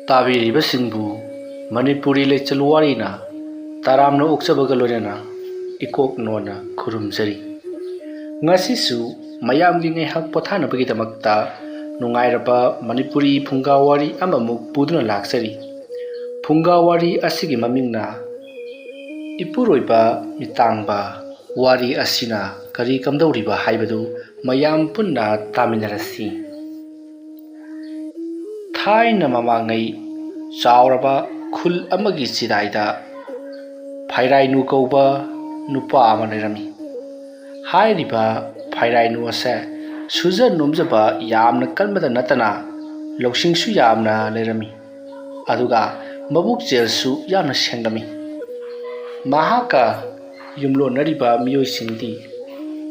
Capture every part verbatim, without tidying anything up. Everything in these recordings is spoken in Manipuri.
ꯇꯥꯕꯤꯔꯤꯕꯁꯤꯡꯕꯨ ꯃꯅꯤꯄꯨꯔꯤ ꯂꯩꯆꯜ ꯋꯥꯔꯤꯅ ꯇꯔꯥꯝꯅ ꯑꯣꯛꯆꯕꯒ ꯂꯣꯏꯅꯅ ꯏꯀꯣꯛ ꯅꯣꯟꯅ ꯈꯨꯔꯨꯝꯖꯔꯤ꯫ ꯉꯁꯤꯁꯨ ꯃꯌꯥꯝꯒꯤ ꯉꯥꯏꯍꯥꯛ ꯄꯣꯊꯥꯅꯕꯒꯤꯗꯃꯛꯇ ꯅꯨꯡꯉꯥꯏꯔꯕ ꯃꯅꯤꯄꯨꯔꯤ ꯐꯨꯡꯒꯥ ꯋꯥꯔꯤ ꯑꯃꯃꯨꯛ ꯄꯨꯗꯨꯅ ꯂꯥꯛꯆꯔꯤ꯫ ꯐꯨꯡꯒꯥ ꯋꯥꯔꯤ ꯑꯁꯤꯒꯤ ꯃꯃꯤꯡꯅ ꯏꯄꯨꯔꯣꯏꯕ ꯃꯤꯇꯥꯡꯕ꯫ ꯋꯥꯔꯤ ꯑꯁꯤꯅ ꯀꯔꯤ ꯀꯝꯗꯧꯔꯤꯕ ꯍꯥꯏꯕꯗꯨ ꯃꯌꯥꯝ ꯄꯨꯟꯅ ꯇꯥꯃꯤꯟꯅꯔꯁꯤ꯫ ꯊꯥꯏꯅ ꯃꯃꯥꯡꯉꯩ ꯆꯥꯎꯔꯕ ꯈꯨꯜ ꯑꯃꯒꯤ ꯆꯤꯗꯥꯏꯗ ꯐꯩꯔꯥꯏꯅꯨ ꯀꯧꯕ ꯅꯨꯄꯥ ꯑꯃ ꯂꯩꯔꯝꯃꯤ꯫ ꯍꯥꯏꯔꯤꯕ ꯐꯩꯔꯥꯏꯅꯨ ꯑꯁꯦ ꯁꯨꯖ ꯅꯣꯝꯖꯕ ꯌꯥꯝꯅ ꯀꯟꯕꯗ ꯅꯠꯇꯅ ꯂꯧꯁꯤꯡꯁꯨ ꯌꯥꯝꯅ ꯂꯩꯔꯝꯃꯤ꯫ ꯑꯗꯨꯒ ꯃꯕꯨꯛ ꯆꯦꯜꯁꯨ ꯌꯥꯝꯅ ꯁꯦꯡꯂꯝꯃꯤ꯫ ꯃꯍꯥꯛꯀ ꯌꯨꯝꯂꯣꯟꯅꯔꯤꯕ ꯃꯤꯑꯣꯏꯁꯤꯡꯗꯤ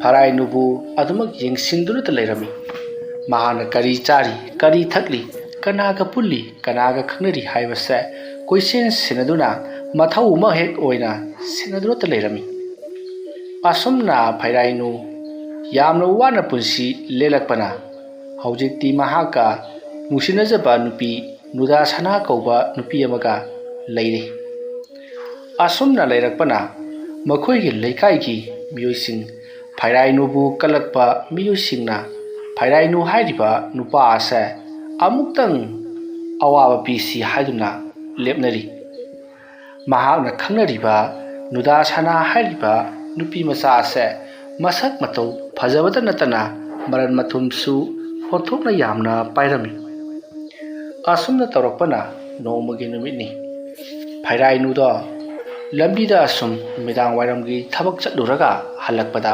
ꯐꯩꯔꯥꯏꯅꯨꯕꯨ ꯑꯗꯨꯃꯛ ꯌꯦꯡꯁꯤꯟꯗꯨꯅꯇ ꯂꯩꯔꯝꯃꯤ꯫ ꯃꯍꯥꯛꯅ ꯀꯔꯤ ꯆꯥꯔꯤ, ꯀꯔꯤ ꯊꯛꯂꯤ, ꯀꯅꯥꯒ ꯄꯨꯜꯂꯤ, ꯀꯅꯥꯒ ꯈꯪꯅꯔꯤ ꯍꯥꯏꯕꯁꯦ ꯀꯣꯏꯁꯦꯟ ꯁꯦꯟꯅꯗꯨꯅ ꯃꯊꯧ ꯑꯃ ꯍꯦꯛ ꯑꯣꯏꯅ ꯁꯦꯟꯅꯗꯨꯅꯇ ꯂꯩꯔꯝꯃꯤ꯫ ꯑꯁꯨꯝꯅ ꯐꯩꯔꯥꯏꯅꯨ ꯌꯥꯝꯅ ꯋꯥꯅ ꯄꯨꯟꯁꯤ ꯂꯦꯜꯂꯛꯄꯅ ꯍꯧꯖꯤꯛꯇꯤ ꯃꯍꯥꯛꯀ ꯅꯨꯡꯁꯤꯅꯖꯕ ꯅꯨꯄꯤ ꯅꯨꯗꯥ ꯁꯅꯥ ꯀꯧꯕ ꯅꯨꯄꯤ ꯑꯃꯒ ꯂꯩꯔꯤ꯫ ꯑꯁꯨꯝꯅ ꯂꯩꯔꯛꯄꯅ ꯃꯈꯣꯏꯒꯤ ꯂꯩꯀꯥꯏꯒꯤ ꯃꯤꯑꯣꯏꯁꯤꯡ, ꯐꯩꯔꯥꯏꯅꯨꯕꯨ ꯀꯜꯂꯛꯄ ꯃꯤꯑꯣꯏꯁꯤꯡꯅ ꯐꯩꯔꯥꯏꯅꯨ ꯍꯥꯏꯔꯤꯕ ꯅꯨꯄꯥ ꯑꯁꯦ ꯑꯃꯨꯛꯇꯪ ꯑꯋꯥꯕ ꯄꯤꯁꯤ ꯍꯥꯏꯗꯨꯅ ꯂꯦꯞꯅꯔꯤ꯫ ꯃꯍꯥꯛꯅ ꯈꯪꯅꯔꯤꯕ ꯅꯨꯗꯥ ꯁꯅꯥ ꯍꯥꯏꯔꯤꯕ ꯅꯨꯄꯤ ꯃꯆꯥ ꯑꯁꯦ ꯃꯁꯛ ꯃꯇꯧ ꯐꯖꯕꯇ ꯅꯠꯇꯅ ꯃꯔꯟ ꯃꯊꯨꯝꯁꯨ ꯑꯣꯟꯊꯣꯛꯅ ꯌꯥꯝꯅ ꯄꯥꯏꯔꯝꯃꯤ꯫ ꯑꯁꯨꯝꯅ ꯇꯧꯔꯛꯄꯅ ꯅꯣꯡꯃꯒꯤ ꯅꯨꯃꯤꯠꯅꯤ꯫ ꯐꯩꯔꯥꯏꯅꯨꯗꯣ ꯂꯝꯕꯤꯗ ꯑꯁꯨꯝ ꯅꯨꯃꯤꯗꯥꯡ ꯋꯥꯏꯔꯝꯒꯤ ꯊꯕꯛ ꯆꯠꯂꯨꯔꯒ ꯍꯜꯂꯛꯄꯗ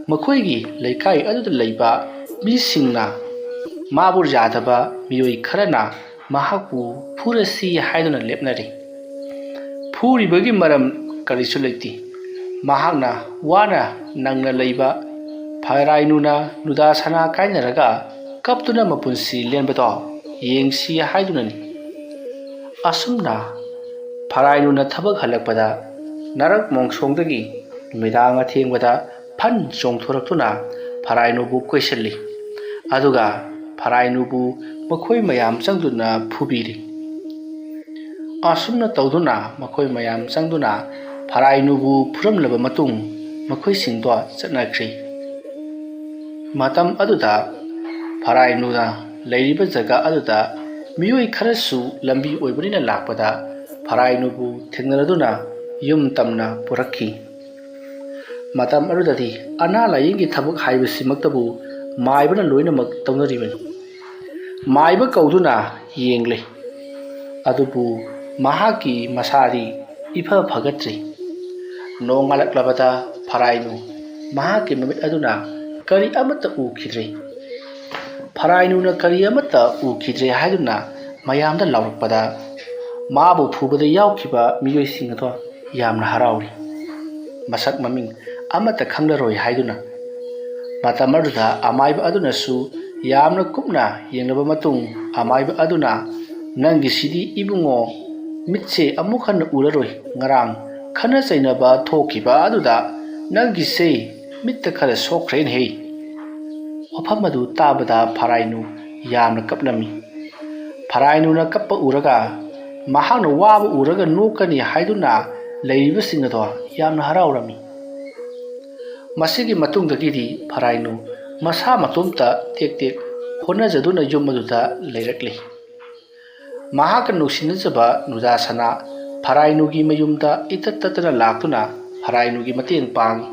ꯃꯈꯣꯏꯒꯤ ꯂꯩꯀꯥꯏ ꯑꯗꯨꯗ ꯂꯩꯕ ꯃꯤꯁꯤꯡꯅ ꯃꯥꯕꯨ ꯌꯥꯗꯕ ꯃꯤꯑꯣꯏ ꯈꯔꯅ ꯃꯍꯥꯛꯄꯨ ꯐꯨꯔꯁꯤ ꯍꯥꯏꯗꯨꯅ ꯂꯦꯞꯅꯔꯤ꯫ ꯐꯨꯔꯤꯕꯒꯤ ꯃꯔꯝ ꯀꯔꯤꯁꯨ ꯂꯩꯇꯦ꯫ ꯃꯍꯥꯛꯅ ꯋꯥꯅ ꯅꯪꯅ ꯂꯩꯕ ꯐꯩꯔꯥꯏꯅꯨꯅ ꯅꯨꯗꯥ ꯁꯅꯥ ꯀꯥꯏꯅꯔꯒ ꯀꯞꯇꯨꯅ ꯃꯄꯨꯟꯁꯤ ꯂꯦꯟꯕꯗꯣ ꯌꯦꯡꯁꯤ ꯍꯥꯏꯗꯨꯅꯅꯤ꯫ ꯑꯁꯨꯝꯅ ꯐꯩꯔꯥꯏꯅꯨꯅ ꯊꯕꯛ ꯍꯜꯂꯛꯄꯗ ꯅꯔꯛ ꯃꯣꯡꯁꯣꯡꯗꯒꯤ ꯅꯨꯃꯤꯗꯥꯡ ꯑꯊꯦꯡꯕꯗ ꯐꯟ ꯆꯣꯡꯊꯣꯔꯛꯇꯨꯅ ꯐꯩꯔꯥꯏꯅꯨꯕꯨ ꯀꯣꯏꯁꯤꯜꯂꯤ꯫ ꯑꯗꯨꯒ ꯐꯩꯔꯥꯏꯅꯨꯕꯨ ꯃꯈꯣꯏ ꯃꯌꯥꯝ ꯆꯪꯗꯨꯅ ꯐꯨꯕꯤꯔꯤ꯫ ꯑꯁꯨꯝꯅ ꯇꯧꯗꯨꯅ ꯃꯈꯣꯏ ꯃꯌꯥꯝ ꯆꯪꯗꯨꯅ ꯐꯔꯥꯏꯅꯨꯕꯨ ꯐꯨꯔꯝꯂꯕ ꯃꯇꯨꯡ ꯃꯈꯣꯏꯁꯤꯡꯗꯣ ꯆꯠꯅꯈ꯭ꯔꯤ꯫ ꯃꯇꯝ ꯑꯗꯨꯗ ꯐꯔꯥꯏꯅꯨꯅ ꯂꯩꯔꯤꯕ ꯖꯒꯥ ꯑꯗꯨꯗ ꯃꯤꯑꯣꯏ ꯈꯔꯁꯨ ꯂꯝꯕꯤ ꯑꯣꯏꯕꯅꯤꯅ ꯂꯥꯛꯄꯗ ꯐꯔꯥꯏꯅꯨꯕꯨ ꯊꯦꯡꯅꯔꯗꯨꯅ ꯌꯨꯝ ꯇꯝꯅ ꯄꯨꯔꯛꯈꯤ꯫ ꯃꯇꯝ ꯑꯗꯨꯗꯗꯤ ꯑꯅꯥ ꯂꯥꯏꯌꯦꯡꯒꯤ ꯊꯕꯛ ꯍꯥꯏꯕꯁꯤꯃꯛꯇꯕꯨ ꯃꯥꯏꯕꯅ ꯂꯣꯏꯅꯃꯛ ꯇꯧꯅꯔꯤꯕꯅꯤ꯫ ꯃꯥꯏꯕ ꯀꯧꯗꯨꯅ ꯌꯦꯡꯂꯦ, ꯑꯗꯨꯕꯨ ꯃꯍꯥꯛꯀꯤ ꯃꯁꯥꯗꯤ ꯏꯐ ꯐꯒꯠꯇ꯭ꯔꯤ꯫ ꯅꯣꯡꯉꯥꯜꯂꯛꯂꯕꯗ ꯐꯔꯥꯏꯅꯨ ꯃꯍꯥꯛꯀꯤ ꯃꯃꯤꯠ ꯑꯗꯨꯅ ꯀꯔꯤ ꯑꯃꯠꯇ ꯎꯈꯤꯗ꯭ꯔꯦ꯫ ꯐꯔꯥꯏꯅꯨꯅ ꯀꯔꯤ ꯑꯃꯠꯇ ꯎꯈꯤꯗ꯭ꯔꯦ ꯍꯥꯏꯗꯨꯅ ꯃꯌꯥꯝꯗ ꯂꯥꯎꯔꯛꯄꯗ, ꯃꯥꯕꯨ ꯐꯨꯕꯗ ꯌꯥꯎꯈꯤꯕ ꯃꯤꯑꯣꯏꯁꯤꯡ ꯑꯗꯣ ꯌꯥꯝꯅ ꯍꯔꯥꯎꯔꯤ꯫ ꯃꯁꯛ ꯃꯃꯤꯡ ꯑꯃꯠꯇ ꯈꯪꯂꯔꯣꯏ ꯍꯥꯏꯗꯨꯅ꯫ ꯃꯇꯝ ꯑꯗꯨꯗ ꯑꯃꯥꯏꯕ ꯑꯗꯨꯅꯁꯨ ꯌꯥꯝꯅ ꯀꯨꯞꯅ ꯌꯦꯡꯂꯕ ꯃꯇꯨꯡ, ꯑꯃꯥꯏꯕ ꯑꯗꯨꯅ, "ꯅꯪꯒꯤꯁꯤꯗꯤ ꯏꯕꯨꯡꯉꯣ, ꯃꯤꯠꯁꯦ ꯑꯃꯨꯛ ꯍꯟꯅ ꯎꯔꯔꯣꯏ꯫ ꯉꯔꯥꯡ ꯈꯠꯅ ꯆꯩꯅꯕ ꯊꯣꯛꯈꯤꯕ ꯑꯗꯨꯗ ꯅꯪꯒꯤꯁꯦ ꯃꯤꯠꯇ ꯈꯔ ꯁꯣꯛꯈ꯭ꯔꯦꯅꯦꯍꯦ"꯫ ꯋꯥꯐꯝ ꯑꯗꯨ ꯇꯥꯕꯗ ꯐꯔꯥꯏꯅꯨ ꯌꯥꯝꯅ ꯀꯞꯂꯝꯃꯤ꯫ ꯐꯔꯥꯏꯅꯨꯅ ꯀꯞꯄ ꯎꯔꯒ ꯃꯍꯥꯛꯅ ꯋꯥꯕ ꯎꯔꯒ ꯅꯣꯛꯀꯅꯤ ꯍꯥꯏꯗꯨꯅ ꯂꯩꯔꯤꯕꯁꯤꯡ ꯑꯗꯣ ꯌꯥꯝꯅ ꯍꯔꯥꯎꯔꯝꯃꯤ꯫ ꯃꯁꯤꯒꯤ ꯃꯇꯨꯡꯗꯒꯤꯗꯤ ꯐꯔꯥꯏꯅꯨ ꯃꯁꯥ ꯃꯇꯣꯝꯇ ꯇꯦꯛ ꯇꯦꯛ ꯍꯣꯠꯅꯖꯗꯨꯅ ꯌꯨꯝ ꯑꯗꯨꯗ ꯂꯩꯔꯛꯂꯤ꯫ ꯃꯍꯥꯛꯀ ꯅꯨꯡꯁꯤꯅꯖꯕ ꯅꯨꯗꯥ ꯁꯅꯥ ꯐꯔꯥꯏꯅꯨꯒꯤ ꯃꯌꯨꯝꯗ ꯏꯇꯠ ꯇꯠꯇꯅ ꯂꯥꯛꯇꯨꯅ ꯐꯔꯥꯏꯅꯨꯒꯤ ꯃꯇꯦꯡ ꯄꯥꯡꯏ꯫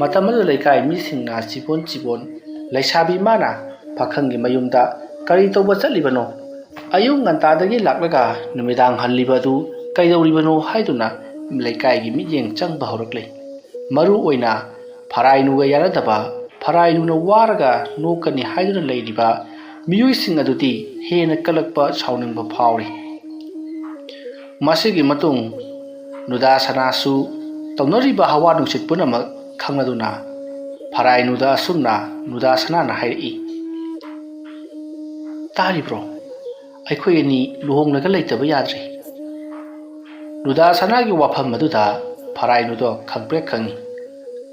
ꯃꯇꯝ ꯑꯗꯨꯗ ꯂꯩꯀꯥꯏ ꯃꯤꯁꯤꯡꯅ ꯆꯤꯕꯣꯟ ꯆꯤꯕꯣꯟ, "ꯂꯩꯁꯥꯕꯤ ꯃꯥꯅ ꯄꯥꯈꯪꯒꯤ ꯃꯌꯨꯝꯗ ꯀꯔꯤ ꯇꯧꯕ ꯆꯠꯂꯤꯕꯅꯣ? ꯑꯌꯨꯛ ꯉꯟꯇꯥꯗꯒꯤ ꯂꯥꯛꯂꯒ ꯅꯨꯃꯤꯗꯥꯡ ꯍꯜꯂꯤꯕ ꯑꯗꯨ ꯀꯩꯗꯧꯔꯤꯕꯅꯣ?" ꯍꯥꯏꯗꯨꯅ ꯂꯩꯀꯥꯏꯒꯤ ꯃꯤꯠꯌꯦꯡ ꯆꯪꯕ ꯍꯧꯔꯛꯂꯦ꯫ ꯃꯔꯨ ꯑꯣꯏꯅ ꯐꯔꯥꯏꯅꯨꯒ ꯌꯥꯅꯗꯕ, ꯐꯔꯥꯏꯅꯨꯅ ꯋꯥꯔꯒ ꯅꯣꯛꯀꯅꯤ ꯍꯥꯏꯗꯨꯅ ꯂꯩꯔꯤꯕ ꯃꯤꯑꯣꯏꯁꯤꯡ ꯑꯗꯨꯗꯤ ꯍꯦꯟꯅ ꯀꯜꯂꯛꯄ, ꯁꯥꯎꯅꯤꯡꯕ ꯐꯥꯎꯔꯤ꯫ ꯃꯁꯤꯒꯤ ꯃꯇꯨꯡ ꯅꯨꯗꯥ ꯁꯅꯥꯁꯨ ꯇꯧꯅꯔꯤꯕ ꯍꯋꯥ ꯅꯨꯡꯁꯤꯠ ꯄꯨꯝꯅꯃꯛ ꯈꯪꯂꯗꯨꯅ ꯐꯔꯥꯏꯅꯨꯗ ꯑꯁꯨꯝꯅ ꯅꯨꯗꯥ ꯁꯅꯥꯅ ꯍꯥꯏꯔꯛꯏ, "ꯇꯥꯔꯤꯕ꯭ꯔꯣ? ꯑꯩꯈꯣꯏ ꯑꯅꯤ ꯂꯨꯍꯣꯡꯂꯒ ꯂꯩꯇꯕ ꯌꯥꯗ꯭ꯔꯦ"꯫ ꯅꯨꯗꯥ ꯁꯅꯥꯒꯤ ꯋꯥꯐꯝ ꯑꯗꯨꯗ ꯐꯔꯥꯏꯅꯨꯗꯣ ꯈꯪꯄ꯭ꯔꯦꯛ ꯈꯪꯏ꯫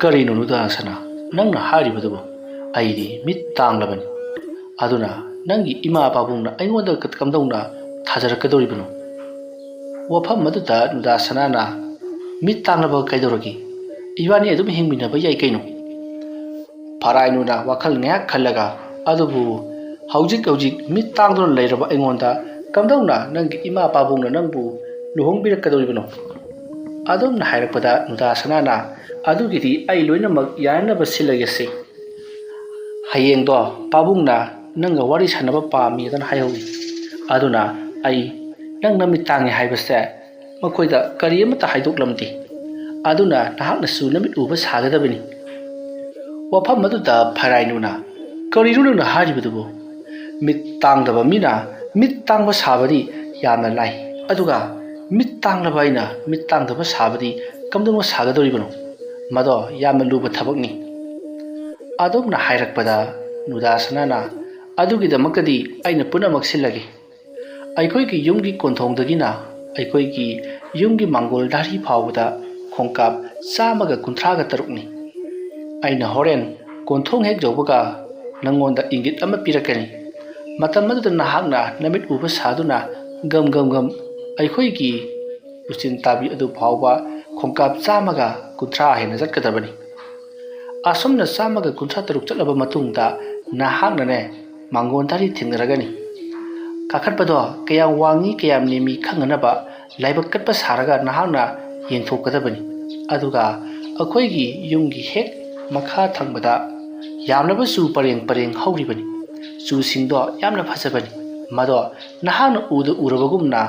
"ꯀꯔꯤꯅꯣ ꯅꯨꯗꯥ ꯁꯅꯥ, ꯅꯪꯅ ꯍꯥꯏꯔꯤꯕꯗꯨꯕꯨ? ꯑꯩꯗꯤ ꯃꯤꯠ ꯇꯥꯡꯂꯕꯅꯤ꯫ ꯑꯗꯨꯅ ꯅꯪꯒꯤ ꯏꯃꯥ ꯄꯥꯕꯨꯡꯅ ꯑꯩꯉꯣꯟꯗ ꯀꯝꯗꯧꯅ ꯊꯥꯖꯔꯛꯀꯗꯧꯔꯤꯕꯅꯣ?" ꯋꯥꯐꯝ ꯑꯗꯨꯗ ꯅꯨꯗꯥ ꯁꯅꯥꯅ, "ꯃꯤꯠ ꯇꯥꯡꯂꯕ ꯀꯩꯗꯧꯔꯒꯦ? ꯏꯕꯥꯅꯤ ꯑꯗꯨꯝ ꯍꯤꯡꯃꯤꯟꯅꯕ ꯌꯥꯏ ꯀꯩꯅꯣ?" ꯐꯔꯥꯏꯅꯨꯅ ꯋꯥꯈꯜ ꯉꯥꯏꯍꯥꯛ ꯈꯜꯂꯒ, "ꯑꯗꯨꯕꯨ ꯍꯧꯖꯤꯛ ꯍꯧꯖꯤꯛ ꯃꯤꯠ ꯇꯥꯡꯗꯨꯅ ꯂꯩꯔꯕ ꯑꯩꯉꯣꯟꯗ ꯀꯝꯗꯧꯅ ꯅꯪꯒꯤ ꯏꯃꯥ ꯄꯥꯕꯨꯡꯅ ꯅꯪꯕꯨ ꯂꯨꯍꯣꯡꯕꯤꯔꯛꯀꯗꯧꯔꯤꯕꯅꯣ?" ꯑꯗꯨꯝꯅ ꯍꯥꯏꯔꯛꯄꯗ ꯅꯨꯗꯥ ꯁꯅꯥꯅ, "ꯑꯗꯨꯒꯤꯗꯤ ꯑꯩ ꯂꯣꯏꯅꯃꯛ ꯌꯥꯅꯅꯕ ꯁꯤꯜꯂꯒꯦꯁꯦ꯫ ꯍꯌꯦꯡꯗꯣ ꯄꯥꯕꯨꯡꯅ ꯅꯪꯒ ꯋꯥꯔꯤ ꯁꯥꯟꯅꯕ ꯄꯥꯝꯃꯤ ꯑꯗꯨꯅ ꯍꯥꯏꯍꯧꯏ꯫ ꯑꯗꯨꯅ ꯑꯩ ꯅꯪ ꯅꯃꯤꯠ ꯇꯥꯡꯉꯦ ꯍꯥꯏꯕꯁꯦ ꯃꯈꯣꯏꯗ ꯀꯔꯤ ꯑꯃꯠꯇ ꯍꯥꯏꯗꯣꯛꯂꯝꯗꯦ꯫ ꯑꯗꯨꯅ ꯅꯍꯥꯛꯅꯁꯨ ꯅꯃꯤꯠ ꯎꯕ ꯁꯥꯒꯗꯕꯅꯤ꯫" ꯋꯥꯐꯝ ꯑꯗꯨꯗ ꯐꯔꯥꯏꯅꯨꯅ, "ꯀꯔꯤꯅꯣ ꯅꯪꯅ ꯍꯥꯏꯔꯤꯕꯗꯨꯕꯨ? ꯃꯤꯠ ꯇꯥꯡꯗꯕ ꯃꯤꯅ ꯃꯤꯠ ꯇꯥꯡꯕ ꯁꯥꯕꯗꯤ ꯌꯥꯝꯅ ꯂꯥꯏ, ꯑꯗꯨꯒ ꯃꯤꯠ ꯇꯥꯡꯂꯕ ꯑꯩꯅ ꯃꯤꯠ ꯇꯥꯡꯗꯕ ꯁꯥꯕꯗꯤ ꯀꯝꯗꯧꯅ ꯁꯥꯒꯗꯧꯔꯤꯕꯅꯣ? ꯃꯗꯣ ꯌꯥꯝꯅ ꯂꯨꯕ ꯊꯕꯛꯅꯤ꯫" ꯑꯗꯨꯝꯅ ꯍꯥꯏꯔꯛꯄꯗ ꯅꯨꯗꯥ ꯁꯅꯥꯅ, "ꯑꯗꯨꯒꯤꯗꯃꯛꯇꯗꯤ ꯑꯩꯅ ꯄꯨꯝꯅꯃꯛ ꯁꯤꯜꯂꯒꯦ꯫ ꯑꯩꯈꯣꯏꯒꯤ ꯌꯨꯝꯒꯤ ꯀꯣꯟꯊꯣꯡꯗꯒꯤꯅ ꯑꯩꯈꯣꯏꯒꯤ ꯌꯨꯝꯒꯤ ꯃꯥꯡꯒꯣꯜ ꯙꯥꯔꯤ ꯐꯥꯎꯕꯗ ꯈꯣꯡꯀꯥꯞ ꯆꯥꯝꯃꯒ ꯀꯨꯟꯊ꯭ꯔꯥꯒ ꯇꯔꯨꯛꯅꯤ꯫ ꯑꯩꯅ ꯍꯣꯔꯦꯟ ꯀꯣꯟꯊꯣꯡ ꯍꯦꯛ ꯌꯧꯕꯒ ꯅꯪꯉꯣꯟꯗ ꯏꯪꯒꯤꯠ ꯑꯃ ꯄꯤꯔꯛꯀꯅꯤ꯫ ꯃꯇꯝ ꯑꯗꯨꯗ ꯅꯍꯥꯛꯅ ꯅꯃꯤꯠ ꯎꯕ ꯁꯥꯗꯨꯅ ꯒꯝ ꯒꯝ ꯒꯝ ꯑꯩꯈꯣꯏꯒꯤ ꯎꯆꯤꯟ ꯇꯥꯕꯤ ꯑꯗꯨ ꯐꯥꯎꯕ ꯈꯣꯡꯀꯥꯞ ꯆꯥꯝꯃꯒ ꯀꯨꯟꯊ꯭ꯔꯥ ꯍꯦꯟꯅ ꯆꯠꯀꯗꯕꯅꯤ꯫ ꯑꯁꯨꯝꯅ ꯆꯥꯝꯃꯒ ꯀꯨꯟꯊ꯭ꯔꯥ ꯇꯔꯨꯛ ꯆꯠꯂꯕ ꯃꯇꯨꯡꯗ ꯅꯍꯥꯛꯅꯅꯦ ꯃꯥꯡꯒꯣꯟ ꯙꯥꯔꯤ ꯊꯦꯡꯅꯔꯒꯅꯤ꯫ ꯀꯥꯈꯠꯄꯗꯣ ꯀꯌꯥꯝ ꯋꯥꯡꯉꯤ ꯀꯌꯥꯝ ꯅꯦꯝꯃꯤ ꯈꯪꯅꯅꯕ ꯂꯥꯏꯕꯛ ꯀꯠꯄ ꯁꯥꯔꯒ ꯅꯍꯥꯛꯅ ꯌꯦꯡꯊꯣꯛꯀꯗꯕꯅꯤ꯫ ꯑꯗꯨꯒ ꯑꯩꯈꯣꯏꯒꯤ ꯌꯨꯝꯒꯤ ꯍꯦꯛ ꯃꯈꯥ ꯊꯪꯕꯗ ꯌꯥꯝꯂꯕ ꯆꯨ ꯄꯔꯦꯡ ꯄꯔꯦꯡ ꯍꯧꯔꯤꯕꯅꯤ꯫ ꯆꯨꯁꯤꯡꯗꯣ ꯌꯥꯝꯅ ꯐꯖꯕꯅꯤ꯫ ꯃꯗꯣ ꯅꯍꯥꯛꯅ ꯎꯗ ꯎꯔꯕꯒꯨꯝꯅ,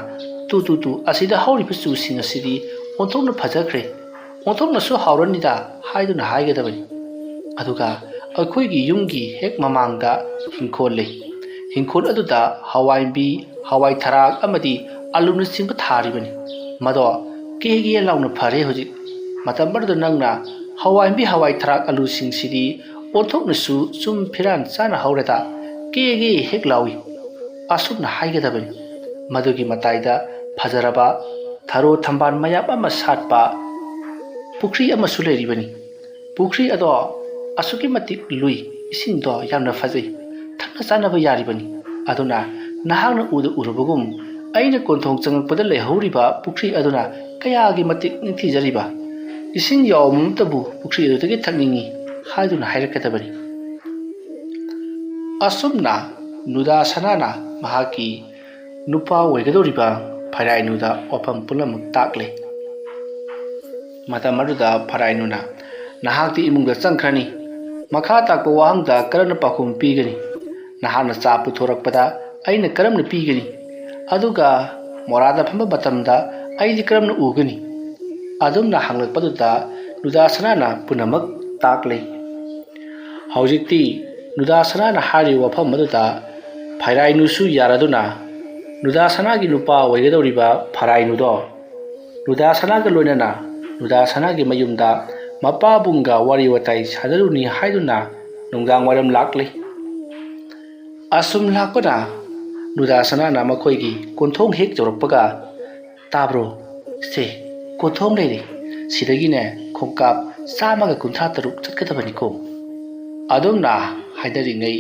"ꯇꯨ, ꯇꯨ, ꯇꯨ, ꯑꯁꯤꯗ ꯍꯧꯔꯤꯕ ꯆꯨꯁꯤꯡ ꯑꯁꯤꯗꯤ ꯑꯣꯟꯊꯣꯛꯅ ꯐꯖꯈ꯭ꯔꯦ, ꯑꯣꯟꯊꯣꯛꯅꯁꯨ ꯍꯥꯎꯔꯅꯤꯗ" ꯍꯥꯏꯗꯨꯅ ꯍꯥꯏꯒꯗꯕꯅꯤ꯫ ꯑꯗꯨꯒ ꯑꯩꯈꯣꯏꯒꯤ ꯌꯨꯝꯒꯤ ꯍꯦꯛ ꯃꯃꯥꯡꯗ ꯍꯤꯡꯈꯣꯜ ꯂꯩ꯫ ꯍꯤꯡꯈꯣꯜ ꯑꯗꯨꯗ ꯍꯋꯥꯏꯕꯤ, ꯍꯋꯥꯏ ꯊꯔꯥꯛ ꯑꯃꯗꯤ ꯑꯂꯨꯅꯆꯤꯡꯕ ꯊꯥꯔꯤꯕꯅꯤ꯫ ꯃꯗꯣ ꯀꯦꯒꯦ ꯂꯥꯎꯅ ꯐꯔꯦ ꯍꯧꯖꯤꯛ꯫ ꯃꯇꯝ ꯑꯗꯨꯗ ꯅꯪꯅ ꯍꯋꯥꯏꯕꯤ, ꯍꯋꯥꯏ ꯊꯔꯥꯛ, ꯑꯂꯨꯁꯤꯡꯁꯤꯗꯤ ꯑꯣꯟꯊꯣꯛꯅꯁꯨ ꯆꯨꯝ ꯐꯤꯔꯥꯟ ꯆꯥꯅ ꯍꯧꯔꯦꯗ, ꯀꯦꯒꯦ ꯍꯦꯛ ꯂꯥꯎꯏ꯫ ꯑꯁꯨꯝꯅ ꯍꯥꯏꯒꯗꯕꯅꯤ꯫ ꯃꯗꯨꯒꯤ ꯃꯇꯥꯏꯗ ꯐꯖꯔꯕ ꯊꯔꯣ ꯊꯝꯕꯥꯜ ꯃꯌꯥꯝ ꯑꯃ ꯁꯥꯠꯄ ꯄꯨꯈ꯭ꯔꯤ ꯑꯃꯁꯨ ꯂꯩꯔꯤꯕꯅꯤ꯫ ꯄꯨꯈ꯭ꯔꯤ ꯑꯗꯣ ꯑꯁꯨꯛꯀꯤ ꯃꯇꯤꯛ ꯂꯨꯏ, ꯏꯁꯤꯡꯗꯣ ꯌꯥꯝꯅ ꯐꯖꯩ, ꯊꯛꯅ ꯆꯥꯅꯕ ꯌꯥꯔꯤꯕꯅꯤ꯫ ꯑꯗꯨꯅ ꯅꯍꯥꯛꯅ ꯎꯗ ꯎꯔꯕꯒꯨꯝ ꯑꯩꯅ ꯀꯣꯟꯊꯣꯡ ꯆꯪꯂꯛꯄꯗ ꯂꯩꯍꯧꯔꯤꯕ ꯄꯨꯈ꯭ꯔꯤ ꯑꯗꯨꯅ ꯀꯌꯥꯒꯤ ꯃꯇꯤꯛ ꯅꯤꯡꯊꯤꯖꯔꯤꯕ, ꯏꯁꯤꯡ ꯌꯥꯎꯕ ꯑꯃꯠꯇꯕꯨ ꯄꯨꯈ꯭ꯔꯤ ꯑꯗꯨꯗꯒꯤ ꯊꯛꯅꯤꯡꯏ ꯍꯥꯏꯗꯨꯅ ꯍꯥꯏꯔꯛꯀꯗꯕꯅꯤ꯫ ꯑꯁꯨꯝꯅ ꯅꯨꯗꯥ ꯁꯅꯥꯅ ꯃꯍꯥꯛꯀꯤ ꯅꯨꯄꯥ ꯑꯣꯏꯒꯗꯧꯔꯤꯕ ꯐꯩꯔꯥꯏꯅꯨꯗ ꯋꯥꯐꯝ ꯄꯨꯝꯅꯃꯛ ꯇꯥꯛꯂꯦ꯫ ꯃꯇꯝ ꯑꯗꯨꯗ ꯐꯩꯔꯥꯏꯅꯨꯅ, "ꯅꯍꯥꯛꯇꯤ ꯏꯃꯨꯡꯗ ꯆꯪꯈ꯭ꯔꯅꯤ꯫ ꯃꯈꯥ ꯇꯥꯛꯄ ꯋꯥꯍꯪꯗ ꯀꯔꯝꯅ ꯄꯥꯎꯈꯨꯝ ꯄꯤꯒꯅꯤ? ꯅꯍꯥꯛꯅ ꯆꯥ ꯄꯨꯊꯣꯔꯛꯄꯗ ꯑꯩꯅ ꯀꯔꯝꯅ ꯄꯤꯒꯅꯤ? ꯑꯗꯨꯒ ꯃꯣꯔꯥꯗ ꯐꯝꯕ ꯃꯇꯝꯗ ꯑꯩꯗꯤ ꯀꯔꯝꯅ ꯎꯒꯅꯤ?" ꯑꯗꯨꯝꯅ ꯍꯪꯂꯛꯄꯗꯨꯗ ꯅꯨꯗꯥ ꯁꯅꯥꯅ ꯄꯨꯝꯅꯃꯛ ꯇꯥꯛꯂꯦ꯫ ꯍꯧꯖꯤꯛꯇꯤ ꯅꯨꯗꯥ ꯁꯅꯥꯅ ꯍꯥꯏꯔꯤꯕ ꯋꯥꯐꯝ ꯑꯗꯨꯗ ꯐꯩꯔꯥꯏꯅꯨꯁꯨ ꯌꯥꯔꯗꯨꯅ ꯅꯨꯗꯥ ꯁꯅꯥꯒꯤ ꯅꯨꯄꯥ ꯑꯣꯏꯒꯗꯧꯔꯤꯕ ꯐꯩꯔꯥꯏꯅꯨꯗꯣ ꯅꯨꯗꯥ ꯁꯅꯥꯒ ꯂꯣꯏꯅꯅ ꯅꯨꯗꯥ ꯁꯅꯥꯒꯤ ꯃꯌꯨꯝꯗ ꯃꯄꯥꯕꯨꯡꯒ ꯋꯥꯔꯤ ꯋꯥꯇꯥꯏ ꯁꯥꯟꯅꯔꯨꯅꯤ ꯍꯥꯏꯗꯨꯅ ꯅꯨꯡꯗꯥꯡ ꯋꯥꯏꯔꯝ ꯂꯥꯛꯂꯦ꯫ ꯑꯁꯨꯝ ꯂꯥꯛꯄꯅ ꯅꯨꯗꯥ ꯁꯅꯥꯅ ꯃꯈꯣꯏꯒꯤ ꯀꯣꯟꯊꯣꯡ ꯍꯦꯛ ꯌꯧꯔꯛꯄꯒ, "ꯇꯥꯕ꯭ꯔꯣ? ꯁꯦ, ꯀꯣꯟꯊꯣꯡ ꯂꯩꯔꯦ꯫ ꯁꯤꯗꯒꯤꯅꯦ ꯈꯣꯡꯀꯥꯞ ꯆꯥꯝꯃꯒ ꯀꯨꯟꯊ꯭ꯔꯥ ꯇꯔꯨꯛ ꯆꯠꯀꯗꯕꯅꯤꯀꯣ," ꯑꯗꯨꯝꯅ ꯍꯥꯏꯅꯔꯤꯉꯩ,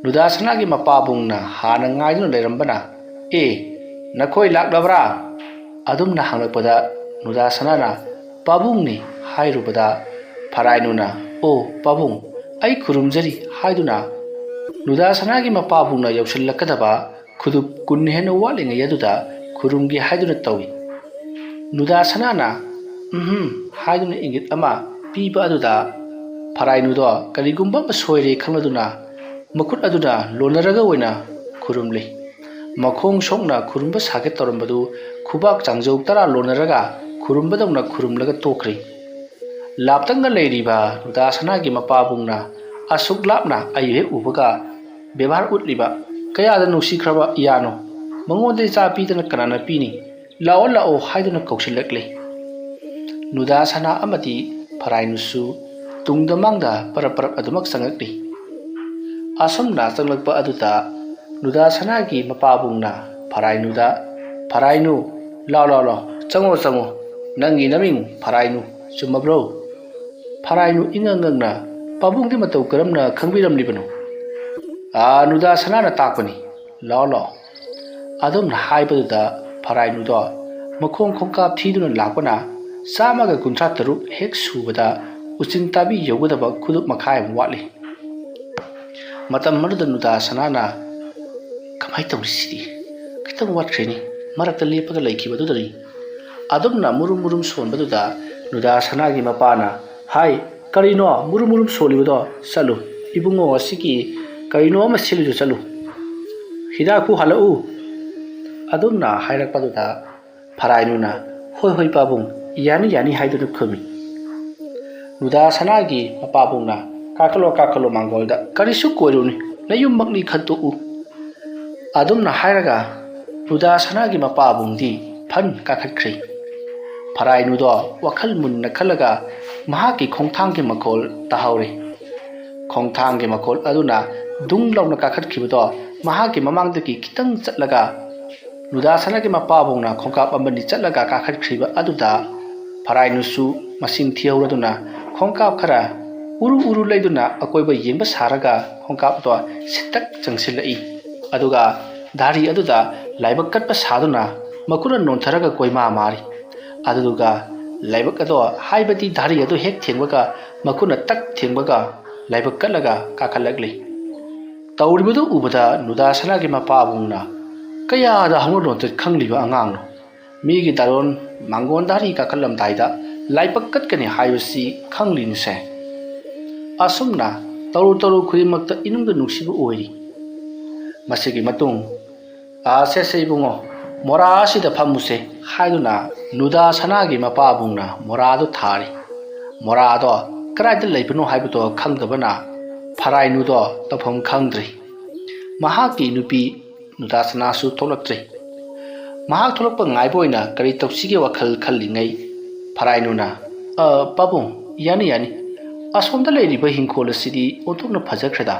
ꯅꯨꯗꯥ ꯁꯅꯥꯒꯤ ꯃꯄꯥꯕꯨꯡꯅ ꯍꯥꯟꯅ ꯉꯥꯏꯗꯨꯅ ꯂꯩꯔꯝꯕꯅ, "ꯑꯦ, ꯅꯈꯣꯏ ꯂꯥꯛꯂꯕ꯭ꯔꯥ?" ꯑꯗꯨꯝꯅ ꯍꯪꯂꯛꯄꯗ ꯅꯨꯗꯥ ꯁꯅꯥꯅ, "ꯄꯥꯕꯨꯡꯅꯤ" ꯍꯥꯏꯔꯨꯕꯗ ꯐꯔꯥꯏꯅꯨꯅ, "ꯑꯣ ꯄꯥꯕꯨꯡ, ꯑꯩ ꯈꯨꯔꯨꯝꯖꯔꯤ" ꯍꯥꯏꯗꯨꯅ ꯅꯨꯗꯥ ꯁꯅꯥꯒꯤ ꯃꯄꯥꯕꯨꯡꯅ ꯌꯧꯁꯤꯜꯂꯛꯀꯗꯕ ꯈꯨꯗꯨꯞ ꯀꯨꯟ ꯍꯦꯟꯅ ꯋꯥꯠꯂꯤꯉꯩ ꯑꯗꯨꯗ ꯈꯨꯔꯨꯝꯒꯦ ꯍꯥꯏꯗꯨꯅ ꯇꯧꯏ꯫ ꯅꯨꯗꯥ ꯁꯅꯥꯅ "ꯎꯝꯍꯨꯝ" ꯍꯥꯏꯗꯨꯅ ꯏꯪꯒꯤꯠ ꯑꯃ ꯄꯤꯕ ꯑꯗꯨꯗ ꯐꯔꯥꯏꯅꯨꯗꯣ ꯀꯔꯤꯒꯨꯝꯕ ꯑꯃ ꯁꯣꯏꯔꯦ ꯈꯪꯂꯗꯨꯅ ꯃꯈꯨꯠ ꯑꯗꯨꯅ ꯂꯣꯟꯅꯔꯒ ꯑꯣꯏꯅ ꯈꯨꯔꯨꯝꯂꯤ꯫ ꯃꯈꯣꯡ ꯁꯣꯛꯅ ꯈꯨꯔꯨꯝꯕ ꯁꯥꯒꯦ ꯇꯧꯔꯝꯕꯗꯨ ꯈꯨꯕꯥꯛ ꯆꯥꯡꯖꯧ ꯇꯔꯥ ꯂꯣꯟꯅꯔꯒ ꯈꯨꯔꯨꯝꯕꯗꯧꯅ ꯈꯨꯔꯨꯝꯂꯒ ꯇꯣꯛꯈ꯭ꯔꯤ꯫ ꯂꯥꯞꯇꯪꯅ ꯂꯩꯔꯤꯕ ꯅꯨꯗꯥ ꯁꯅꯥꯒꯤ ꯃꯄꯥꯕꯨꯡꯅ ꯑꯁꯨꯛ ꯂꯥꯞꯅ ꯑꯩ ꯍꯦꯛ ꯎꯕꯒ ꯕꯦꯕꯥꯔ ꯎꯠꯂꯤꯕ ꯀꯌꯥꯗ ꯅꯨꯡꯁꯤꯈ꯭ꯔꯕ ꯏꯌꯥꯅꯣ! ꯃꯉꯣꯟꯗ ꯏꯆꯥ ꯄꯤꯗꯅ ꯀꯅꯥꯅ ꯄꯤꯅꯤ? "ꯂꯥꯛꯑꯣ, ꯂꯥꯛꯑꯣ" ꯍꯥꯏꯗꯨꯅ ꯀꯧꯁꯤꯜꯂꯛꯂꯤ꯫ ꯅꯨꯗꯥ ꯁꯅꯥ ꯑꯃꯗꯤ ꯐꯔꯥꯏꯅꯨꯁꯨ ꯇꯨꯡꯗ ꯃꯥꯡꯗ ꯄꯔꯞ ꯄꯔꯞ ꯑꯗꯨꯃꯛ ꯆꯪꯉꯛꯂꯤ꯫ ꯑꯁꯨꯝꯅ ꯆꯪꯂꯛꯄ ꯑꯗꯨꯗ ꯅꯨꯗꯥ ꯁꯅꯥꯒꯤ ꯃꯄꯥꯕꯨꯡꯅ ꯐꯔꯥꯏꯅꯨꯗ, "ꯐꯔꯥꯏꯅꯨ, ꯂꯥꯎ, ꯂꯥꯎ, ꯂꯥꯎ, ꯆꯪꯉꯣ, ꯆꯪꯉꯣ, ꯅꯪꯒꯤ ꯅꯃꯤꯡ ꯐꯔꯥꯏꯅꯨ ꯆꯨꯝꯃꯕ꯭ꯔꯣ?" ꯐꯔꯥꯏꯅꯨ ꯏꯉꯛ ꯉꯛꯅ, "ꯄꯥꯕꯨꯡꯗꯤ ꯃꯇꯧ ꯀꯔꯝꯅ ꯈꯪꯕꯤꯔꯝꯂꯤꯕꯅꯣ?" "ꯑꯥ, ꯅꯨꯗꯥ ꯁꯅꯥꯅ ꯇꯥꯛꯄꯅꯤ, ꯂꯥꯎ, ꯂꯥꯎ"꯫ ꯑꯗꯨꯝꯅ ꯍꯥꯏꯕꯗꯨꯗ ꯐꯔꯥꯏꯅꯨꯗꯣ ꯃꯈꯣꯡ ꯈꯣꯡꯀꯥꯞ ꯊꯤꯗꯨꯅ ꯂꯥꯛꯄꯅ ꯆꯥꯝꯃꯒ ꯀꯨꯟꯊ꯭ꯔꯥ ꯇꯔꯨꯛ ꯍꯦꯛ ꯁꯨꯕꯗ ꯎꯆꯤꯟ ꯇꯥꯕꯤ ꯌꯧꯒꯗꯕ ꯈꯨꯗꯨꯞ ꯃꯈꯥꯏ ꯑꯃ ꯋꯥꯠꯂꯤ꯫ ꯃꯇꯝ ꯑꯗꯨꯗ ꯅꯨꯗꯥ ꯁꯅꯥꯅ, "ꯀꯃꯥꯏꯅ ꯇꯧꯔꯤ ꯁꯤꯗꯤ? ꯈꯤꯇꯪ ꯋꯥꯠꯈ꯭ꯔꯦꯅꯤ, ꯃꯔꯛꯇ ꯂꯦꯞꯄꯒ ꯂꯩꯈꯤꯕꯗꯨꯗꯅꯤ"꯫ ꯑꯗꯨꯝꯅ ꯃꯨꯔꯨꯝ ꯃꯨꯔꯨꯝ ꯁꯣꯟꯕꯗꯨꯗ ꯅꯨꯗꯥ ꯁꯅꯥꯒꯤ ꯃꯄꯥꯅ, "ꯍꯥꯏ, ꯀꯔꯤꯅꯣ ꯃꯨꯔꯨꯝ ꯃꯨꯔꯨꯝ ꯁꯣꯜꯂꯤꯕꯗꯣ? ꯆꯠꯂꯨ, ꯏꯕꯨꯡꯉꯣ ꯑꯁꯤꯒꯤ ꯀꯔꯤꯅꯣ ꯑꯃ ꯁꯤꯜꯂꯤꯗꯨ ꯆꯠꯂꯨ꯫ ꯍꯤꯗꯥꯛꯄꯨ ꯍꯜꯂꯛꯎ"꯫ ꯑꯗꯨꯝꯅ ꯍꯥꯏꯔꯛꯄꯗꯨꯗ ꯐꯔꯥꯏꯅꯨꯅ, "ꯍꯣꯏ, ꯍꯣꯏ, ꯄꯥꯕꯨꯡ, ꯌꯥꯅꯤ, ꯌꯥꯅꯤ" ꯍꯥꯏꯗꯨꯅ ꯈꯨꯝꯃꯤ꯫ ꯅꯨꯗꯥ ꯁꯅꯥꯒꯤ ꯃꯄꯥꯕꯨꯡꯅ, "ꯀꯥꯈꯠꯂꯣ, ꯀꯥꯈꯠꯂꯣ ꯃꯥꯡꯒꯣꯜꯗ, ꯀꯔꯤꯁꯨ ꯀꯣꯏꯔꯨꯅꯨ, ꯅꯌꯨꯝꯃꯛꯅꯤ ꯈꯟꯇꯣꯛꯎ"꯫ ꯑꯗꯨꯝꯅ ꯍꯥꯏꯔꯒ ꯅꯨꯗꯥ ꯁꯅꯥꯒꯤ ꯃꯄꯥꯕꯨꯡꯗꯤ ꯐꯟ ꯀꯥꯈꯠꯈ꯭ꯔꯦ꯫ ꯐꯔꯥꯏꯅꯨꯗꯣ ꯋꯥꯈꯜ ꯃꯨꯟꯅ ꯈꯜꯂꯒ ꯃꯍꯥꯛꯀꯤ ꯈꯣꯡꯊꯥꯡꯒꯤ ꯃꯈꯣꯜ ꯇꯥꯍꯧꯔꯦ꯫ ꯈꯣꯡꯊꯥꯡꯒꯤ ꯃꯈꯣꯜ ꯑꯗꯨꯅ ꯗꯨꯡ ꯂꯥꯎꯅ ꯀꯥꯈꯠꯈꯤꯕꯗꯣ ꯃꯍꯥꯛꯀꯤ ꯃꯃꯥꯡꯗꯒꯤ ꯈꯤꯇꯪ ꯆꯠꯂꯒ ꯅꯨꯗꯥ ꯁꯅꯥꯒꯤ ꯃꯄꯥꯕꯨꯡꯅ ꯈꯣꯡꯀꯥꯞ ꯑꯃꯅꯤ ꯆꯠꯂꯒ ꯀꯥꯈꯠꯈ꯭ꯔꯤꯕ ꯑꯗꯨꯗ ꯐꯔꯥꯏꯅꯨꯁꯨ ꯃꯁꯤꯡ ꯊꯤꯍꯧꯔꯗꯨꯅ ꯈꯣꯡꯀꯥꯞ ꯈꯔ ꯎꯔꯨ ꯎꯔꯨ ꯂꯩꯗꯨꯅ ꯑꯀꯣꯏꯕ ꯌꯦꯡꯕ ꯁꯥꯔꯒ ꯈꯣꯡꯀꯥꯞ ꯑꯗꯣ ꯁꯤꯠꯇꯛ ꯆꯪꯁꯤꯜꯂꯛꯏ꯫ ꯑꯗꯨꯒ ꯙꯥꯔꯤ ꯑꯗꯨꯗ ꯂꯥꯏꯕꯛ ꯀꯠꯄ ꯁꯥꯗꯨꯅ ꯃꯈꯨꯠꯅ ꯅꯣꯟꯊꯔꯒ ꯀꯣꯏꯃꯥ ꯃꯥꯔꯤ꯫ ꯑꯗꯨꯗꯨꯒ ꯂꯥꯏꯕꯛ ꯑꯗꯣ, ꯍꯥꯏꯕꯗꯤ ꯙꯥꯔꯤ ꯑꯗꯨ ꯍꯦꯛ ꯊꯦꯡꯕꯒ ꯃꯈꯨꯠꯅ ꯇꯛ ꯊꯦꯡꯕꯒ ꯂꯥꯏꯕꯛ ꯀꯠꯂꯒ ꯀꯥꯈꯠꯂꯛꯂꯤ꯫ ꯇꯧꯔꯤꯕꯗꯨ ꯎꯕꯗ ꯅꯨꯗꯥ ꯁꯅꯥꯒꯤ ꯃꯄꯥꯕꯨꯡꯅ ꯀꯌꯥꯗ ꯍꯧꯅ ꯂꯣꯟꯆꯠ ꯈꯪꯂꯤꯕ ꯑꯉꯥꯡꯅꯣ? ꯃꯤꯒꯤ ꯗꯥꯔꯣꯟ ꯃꯥꯡꯒꯣꯟ ꯙꯥꯔꯤ ꯀꯥꯈꯠꯂꯝꯗꯥꯏꯗ ꯂꯥꯏꯕꯛ ꯀꯠꯀꯅꯤ ꯍꯥꯏꯕꯁꯤ ꯈꯪꯂꯤꯅꯤꯁꯦ꯫ ꯑꯁꯨꯝꯅ ꯇꯧꯔꯨ ꯇꯧꯔꯨ ꯈꯨꯗꯤꯡꯃꯛꯇ ꯏꯅꯨꯡꯗ ꯅꯨꯡꯁꯤꯕ ꯑꯣꯏꯔꯤ꯫ ꯃꯁꯤꯒꯤ ꯃꯇꯨꯡ, "ꯑꯥ, ꯁꯦ, ꯁꯦ, ꯏꯕꯨꯡꯉꯣ, ꯃꯣꯔꯥ ꯑꯁꯤꯗ ꯐꯝꯃꯨꯁꯦ" ꯍꯥꯏꯗꯨꯅ ꯅꯨꯗꯥ ꯁꯅꯥꯒꯤ ꯃꯄꯥꯕꯨꯡꯅ ꯃꯣꯔꯥꯗꯨ ꯊꯥꯔꯤ꯫ ꯃꯣꯔꯥꯗꯣ ꯀꯗꯥꯏꯗ ꯂꯩꯕꯅꯣ ꯍꯥꯏꯕꯗꯣ ꯈꯪꯗꯕꯅ ꯐꯔꯥꯏꯅꯨꯗꯣ ꯇꯧꯐꯝ ꯈꯪꯗ꯭ꯔꯤ꯫ ꯃꯍꯥꯛꯀꯤ ꯅꯨꯄꯤ ꯅꯨꯗꯥ ꯁꯅꯥꯁꯨ ꯊꯣꯛꯂꯛꯇ꯭ꯔꯤ꯫ ꯃꯍꯥꯛ ꯊꯣꯛꯂꯛꯄ ꯉꯥꯏꯕ ꯑꯣꯏꯅ ꯀꯔꯤ ꯇꯧꯁꯤꯒꯦ ꯋꯥꯈꯜ ꯈꯜꯂꯤꯉꯩ ꯐꯔꯥꯏꯅꯨꯅ, "ꯑ, ꯄꯥꯕꯨꯡ, ꯌꯥꯅꯤ, ꯌꯥꯅꯤ꯫ ꯑꯁꯣꯝꯗ ꯂꯩꯔꯤꯕ ꯍꯤꯡꯈꯣꯜ ꯑꯁꯤꯗꯤ ꯑꯣꯟꯊꯣꯛꯅ ꯐꯖꯈ꯭ꯔꯦꯗ"꯫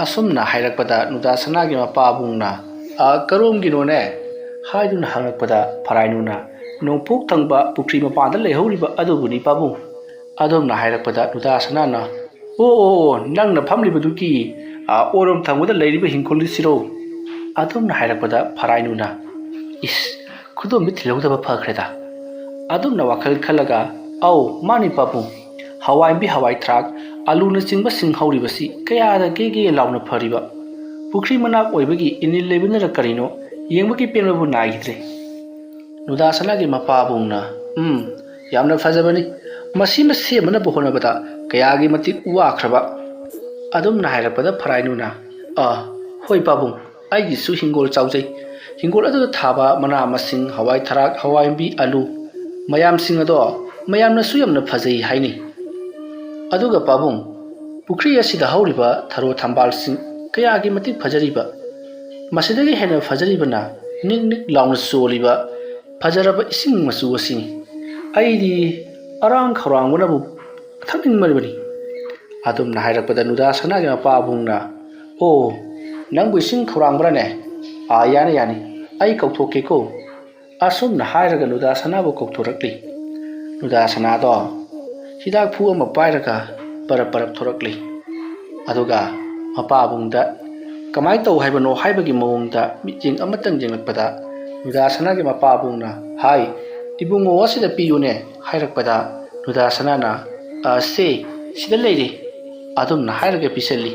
ꯑꯁꯨꯝꯅ ꯍꯥꯏꯔꯛꯄꯗ ꯅꯨꯗꯥ ꯁꯅꯥꯒꯤ ꯃꯄꯥꯕꯨꯡꯅ, "ꯑ, ꯀꯔꯣꯝꯒꯤꯅꯣꯅꯦ?" ꯍꯥꯏꯗꯨꯅ ꯍꯪꯂꯛꯄꯗ ꯐꯔꯥꯏꯅꯨꯅ, "ꯅꯣꯡꯄꯣꯛ ꯊꯪꯕ ꯄꯨꯈ꯭ꯔꯤ ꯃꯄꯥꯟꯗ ꯂꯩꯍꯧꯔꯤꯕ ꯑꯗꯨꯕꯨꯅꯤ ꯄꯥꯕꯨꯡ"꯫ ꯑꯗꯨꯝꯅ ꯍꯥꯏꯔꯛꯄꯗ ꯅꯨꯗꯥ ꯁꯅꯥꯅ, "ꯑꯣ, ꯑꯣ, ꯑꯣ, ꯅꯪꯅ ꯐꯝꯂꯤꯕꯗꯨꯒꯤ, ꯑ, ꯑꯣꯏꯔꯣꯝ ꯊꯪꯕꯗ ꯂꯩꯔꯤꯕ ꯍꯤꯡꯈꯣꯜꯗꯨꯁꯤꯔꯣ?" ꯑꯗꯨꯝꯅ ꯍꯥꯏꯔꯛꯄꯗ ꯐꯔꯥꯏꯅꯨꯅ, "ꯏꯁ, ꯈꯨꯗꯣꯝꯕꯤ ꯊꯤꯜꯍꯧꯗꯕ ꯐꯈ꯭ꯔꯦꯗ"꯫ ꯑꯗꯨꯝꯅ ꯋꯥꯈꯜ ꯈꯜꯂꯒ, "ꯑꯧ, ꯃꯥꯅꯤ ꯄꯥꯕꯨꯡ, ꯍꯋꯥꯏꯕꯤ ꯍꯋꯥꯏ ꯊꯔꯥꯛ, ꯑꯂꯨꯅꯆꯤꯡꯕꯁꯤꯡ ꯍꯧꯔꯤꯕꯁꯤ ꯀꯌꯥꯗ ꯒꯦ ꯒꯦ ꯂꯥꯎꯅ ꯐꯔꯤꯕ! ꯄꯨꯈ꯭ꯔꯤ ꯃꯅꯥꯛ ꯑꯣꯏꯕꯒꯤ ꯏꯅꯤꯜ ꯂꯩꯕꯅꯔ ꯀꯔꯤꯅꯣ, ꯌꯦꯡꯕꯒꯤ ꯄꯦꯟꯕꯕꯨ ꯅꯥꯏꯈꯤꯗ꯭ꯔꯦ"꯫ ꯅꯨꯗꯥ ꯁꯅꯥꯒꯤ ꯃꯄꯥꯕꯨꯡꯅ, "ꯎꯝ, ꯌꯥꯝꯅ ꯐꯖꯕꯅꯤ꯫ ꯃꯁꯤꯃ ꯁꯦꯝꯅꯅꯕ ꯍꯣꯠꯅꯕꯗ ꯀꯌꯥꯒꯤ ꯃꯇꯤꯛ ꯋꯥꯈ꯭ꯔꯕ"꯫ ꯑꯗꯨꯝꯅ ꯍꯥꯏꯔꯛꯄꯗ ꯐꯔꯥꯏꯅꯨꯅ, "ꯑ, ꯍꯣꯏ ꯄꯥꯕꯨꯡ, ꯑꯩꯒꯤꯁꯨ ꯍꯤꯡꯒꯣꯜ ꯆꯥꯎꯖꯩ꯫ ꯍꯤꯡꯒꯣꯜ ꯑꯗꯨꯗ ꯊꯥꯕ ꯃꯅꯥ ꯃꯁꯤꯡ, ꯍꯋꯥꯏ ꯊꯔꯥꯛ, ꯍꯋꯥꯏ ꯃꯨꯕꯤ, ꯑꯂꯨ ꯃꯌꯥꯝꯁꯤꯡ ꯑꯗꯣ ꯃꯌꯥꯝꯅꯁꯨ ꯌꯥꯝꯅ ꯐꯖꯩ ꯍꯥꯏꯅꯩ꯫ ꯑꯗꯨꯒ ꯄꯥꯕꯨꯡ, ꯄꯨꯈ꯭ꯔꯤ ꯑꯁꯤꯗ ꯍꯧꯔꯤꯕ ꯊꯔꯣ ꯊꯝꯕꯥꯜꯁꯤꯡ ꯀꯌꯥꯒꯤ ꯃꯇꯤꯛ ꯐꯖꯔꯤꯕ! ꯃꯁꯤꯗꯒꯤ ꯍꯦꯟꯅ ꯐꯖꯔꯤꯕꯅ ꯅꯤꯛ ꯅꯤꯛ ꯂꯥꯎꯅ ꯆꯣꯜꯂꯤꯕ ꯐꯖꯔꯕ ꯏꯁꯤꯡ ꯃꯆꯨ ꯑꯁꯤꯅꯤ꯫ ꯑꯩꯗꯤ ꯑꯔꯥꯡ ꯈꯧꯔꯥꯡꯕꯅꯕꯨ ꯊꯛꯅꯤꯡꯕꯅꯤ"꯫ ꯑꯗꯨꯝꯅ ꯍꯥꯏꯔꯛꯄꯗ ꯅꯨꯗꯥ ꯁꯅꯥꯒꯤ ꯃꯄꯥꯕꯨꯡꯅ, "ꯑꯣ, ꯅꯪꯕꯨ ꯏꯁꯤꯡ ꯈꯧꯔꯥꯡꯕ꯭ꯔꯥꯅꯦ? ꯑꯥ, ꯌꯥꯅꯤ, ꯌꯥꯅꯤ, ꯑꯩ ꯀꯧꯊꯣꯛꯀꯦꯀꯣ"꯫ ꯑꯁꯨꯝꯅ ꯍꯥꯏꯔꯒ ꯅꯨꯗꯥ ꯁꯅꯥꯕꯨ ꯀꯧꯊꯣꯔꯛꯂꯤ꯫ ꯅꯨꯗꯥ ꯁꯅꯥꯗꯣ ꯍꯤꯗꯥꯛ ꯐꯨ ꯑꯃ ꯄꯥꯏꯔꯒ ꯄꯔꯞ ꯄꯔꯞ ꯊꯣꯔꯛꯂꯤ꯫ ꯑꯗꯨꯒ ꯃꯄꯥꯕꯨꯡꯗ ꯀꯃꯥꯏꯅ ꯇꯧ ꯍꯥꯏꯕꯅꯣ ꯍꯥꯏꯕꯒꯤ ꯃꯑꯣꯡꯗ ꯃꯤꯠꯌꯦꯡ ꯑꯃꯇꯪ ꯌꯦꯡꯂꯛꯄꯗ, ꯅꯨꯗꯥ ꯁꯅꯥꯒꯤ ꯃꯄꯥꯕꯨꯡꯅ, "ꯍꯥꯏ, ꯏꯕꯨꯡꯉꯣ ꯑꯁꯤꯗ ꯄꯤꯌꯨꯅꯦ" ꯍꯥꯏꯔꯛꯄꯗ, ꯅꯨꯗꯥ ꯁꯅꯥꯅ, "ꯑ, ꯁꯦ, ꯁꯤꯗ ꯂꯩꯔꯦ" ꯑꯗꯨꯝꯅ ꯍꯥꯏꯔꯒ ꯄꯤꯁꯜꯂꯤ꯫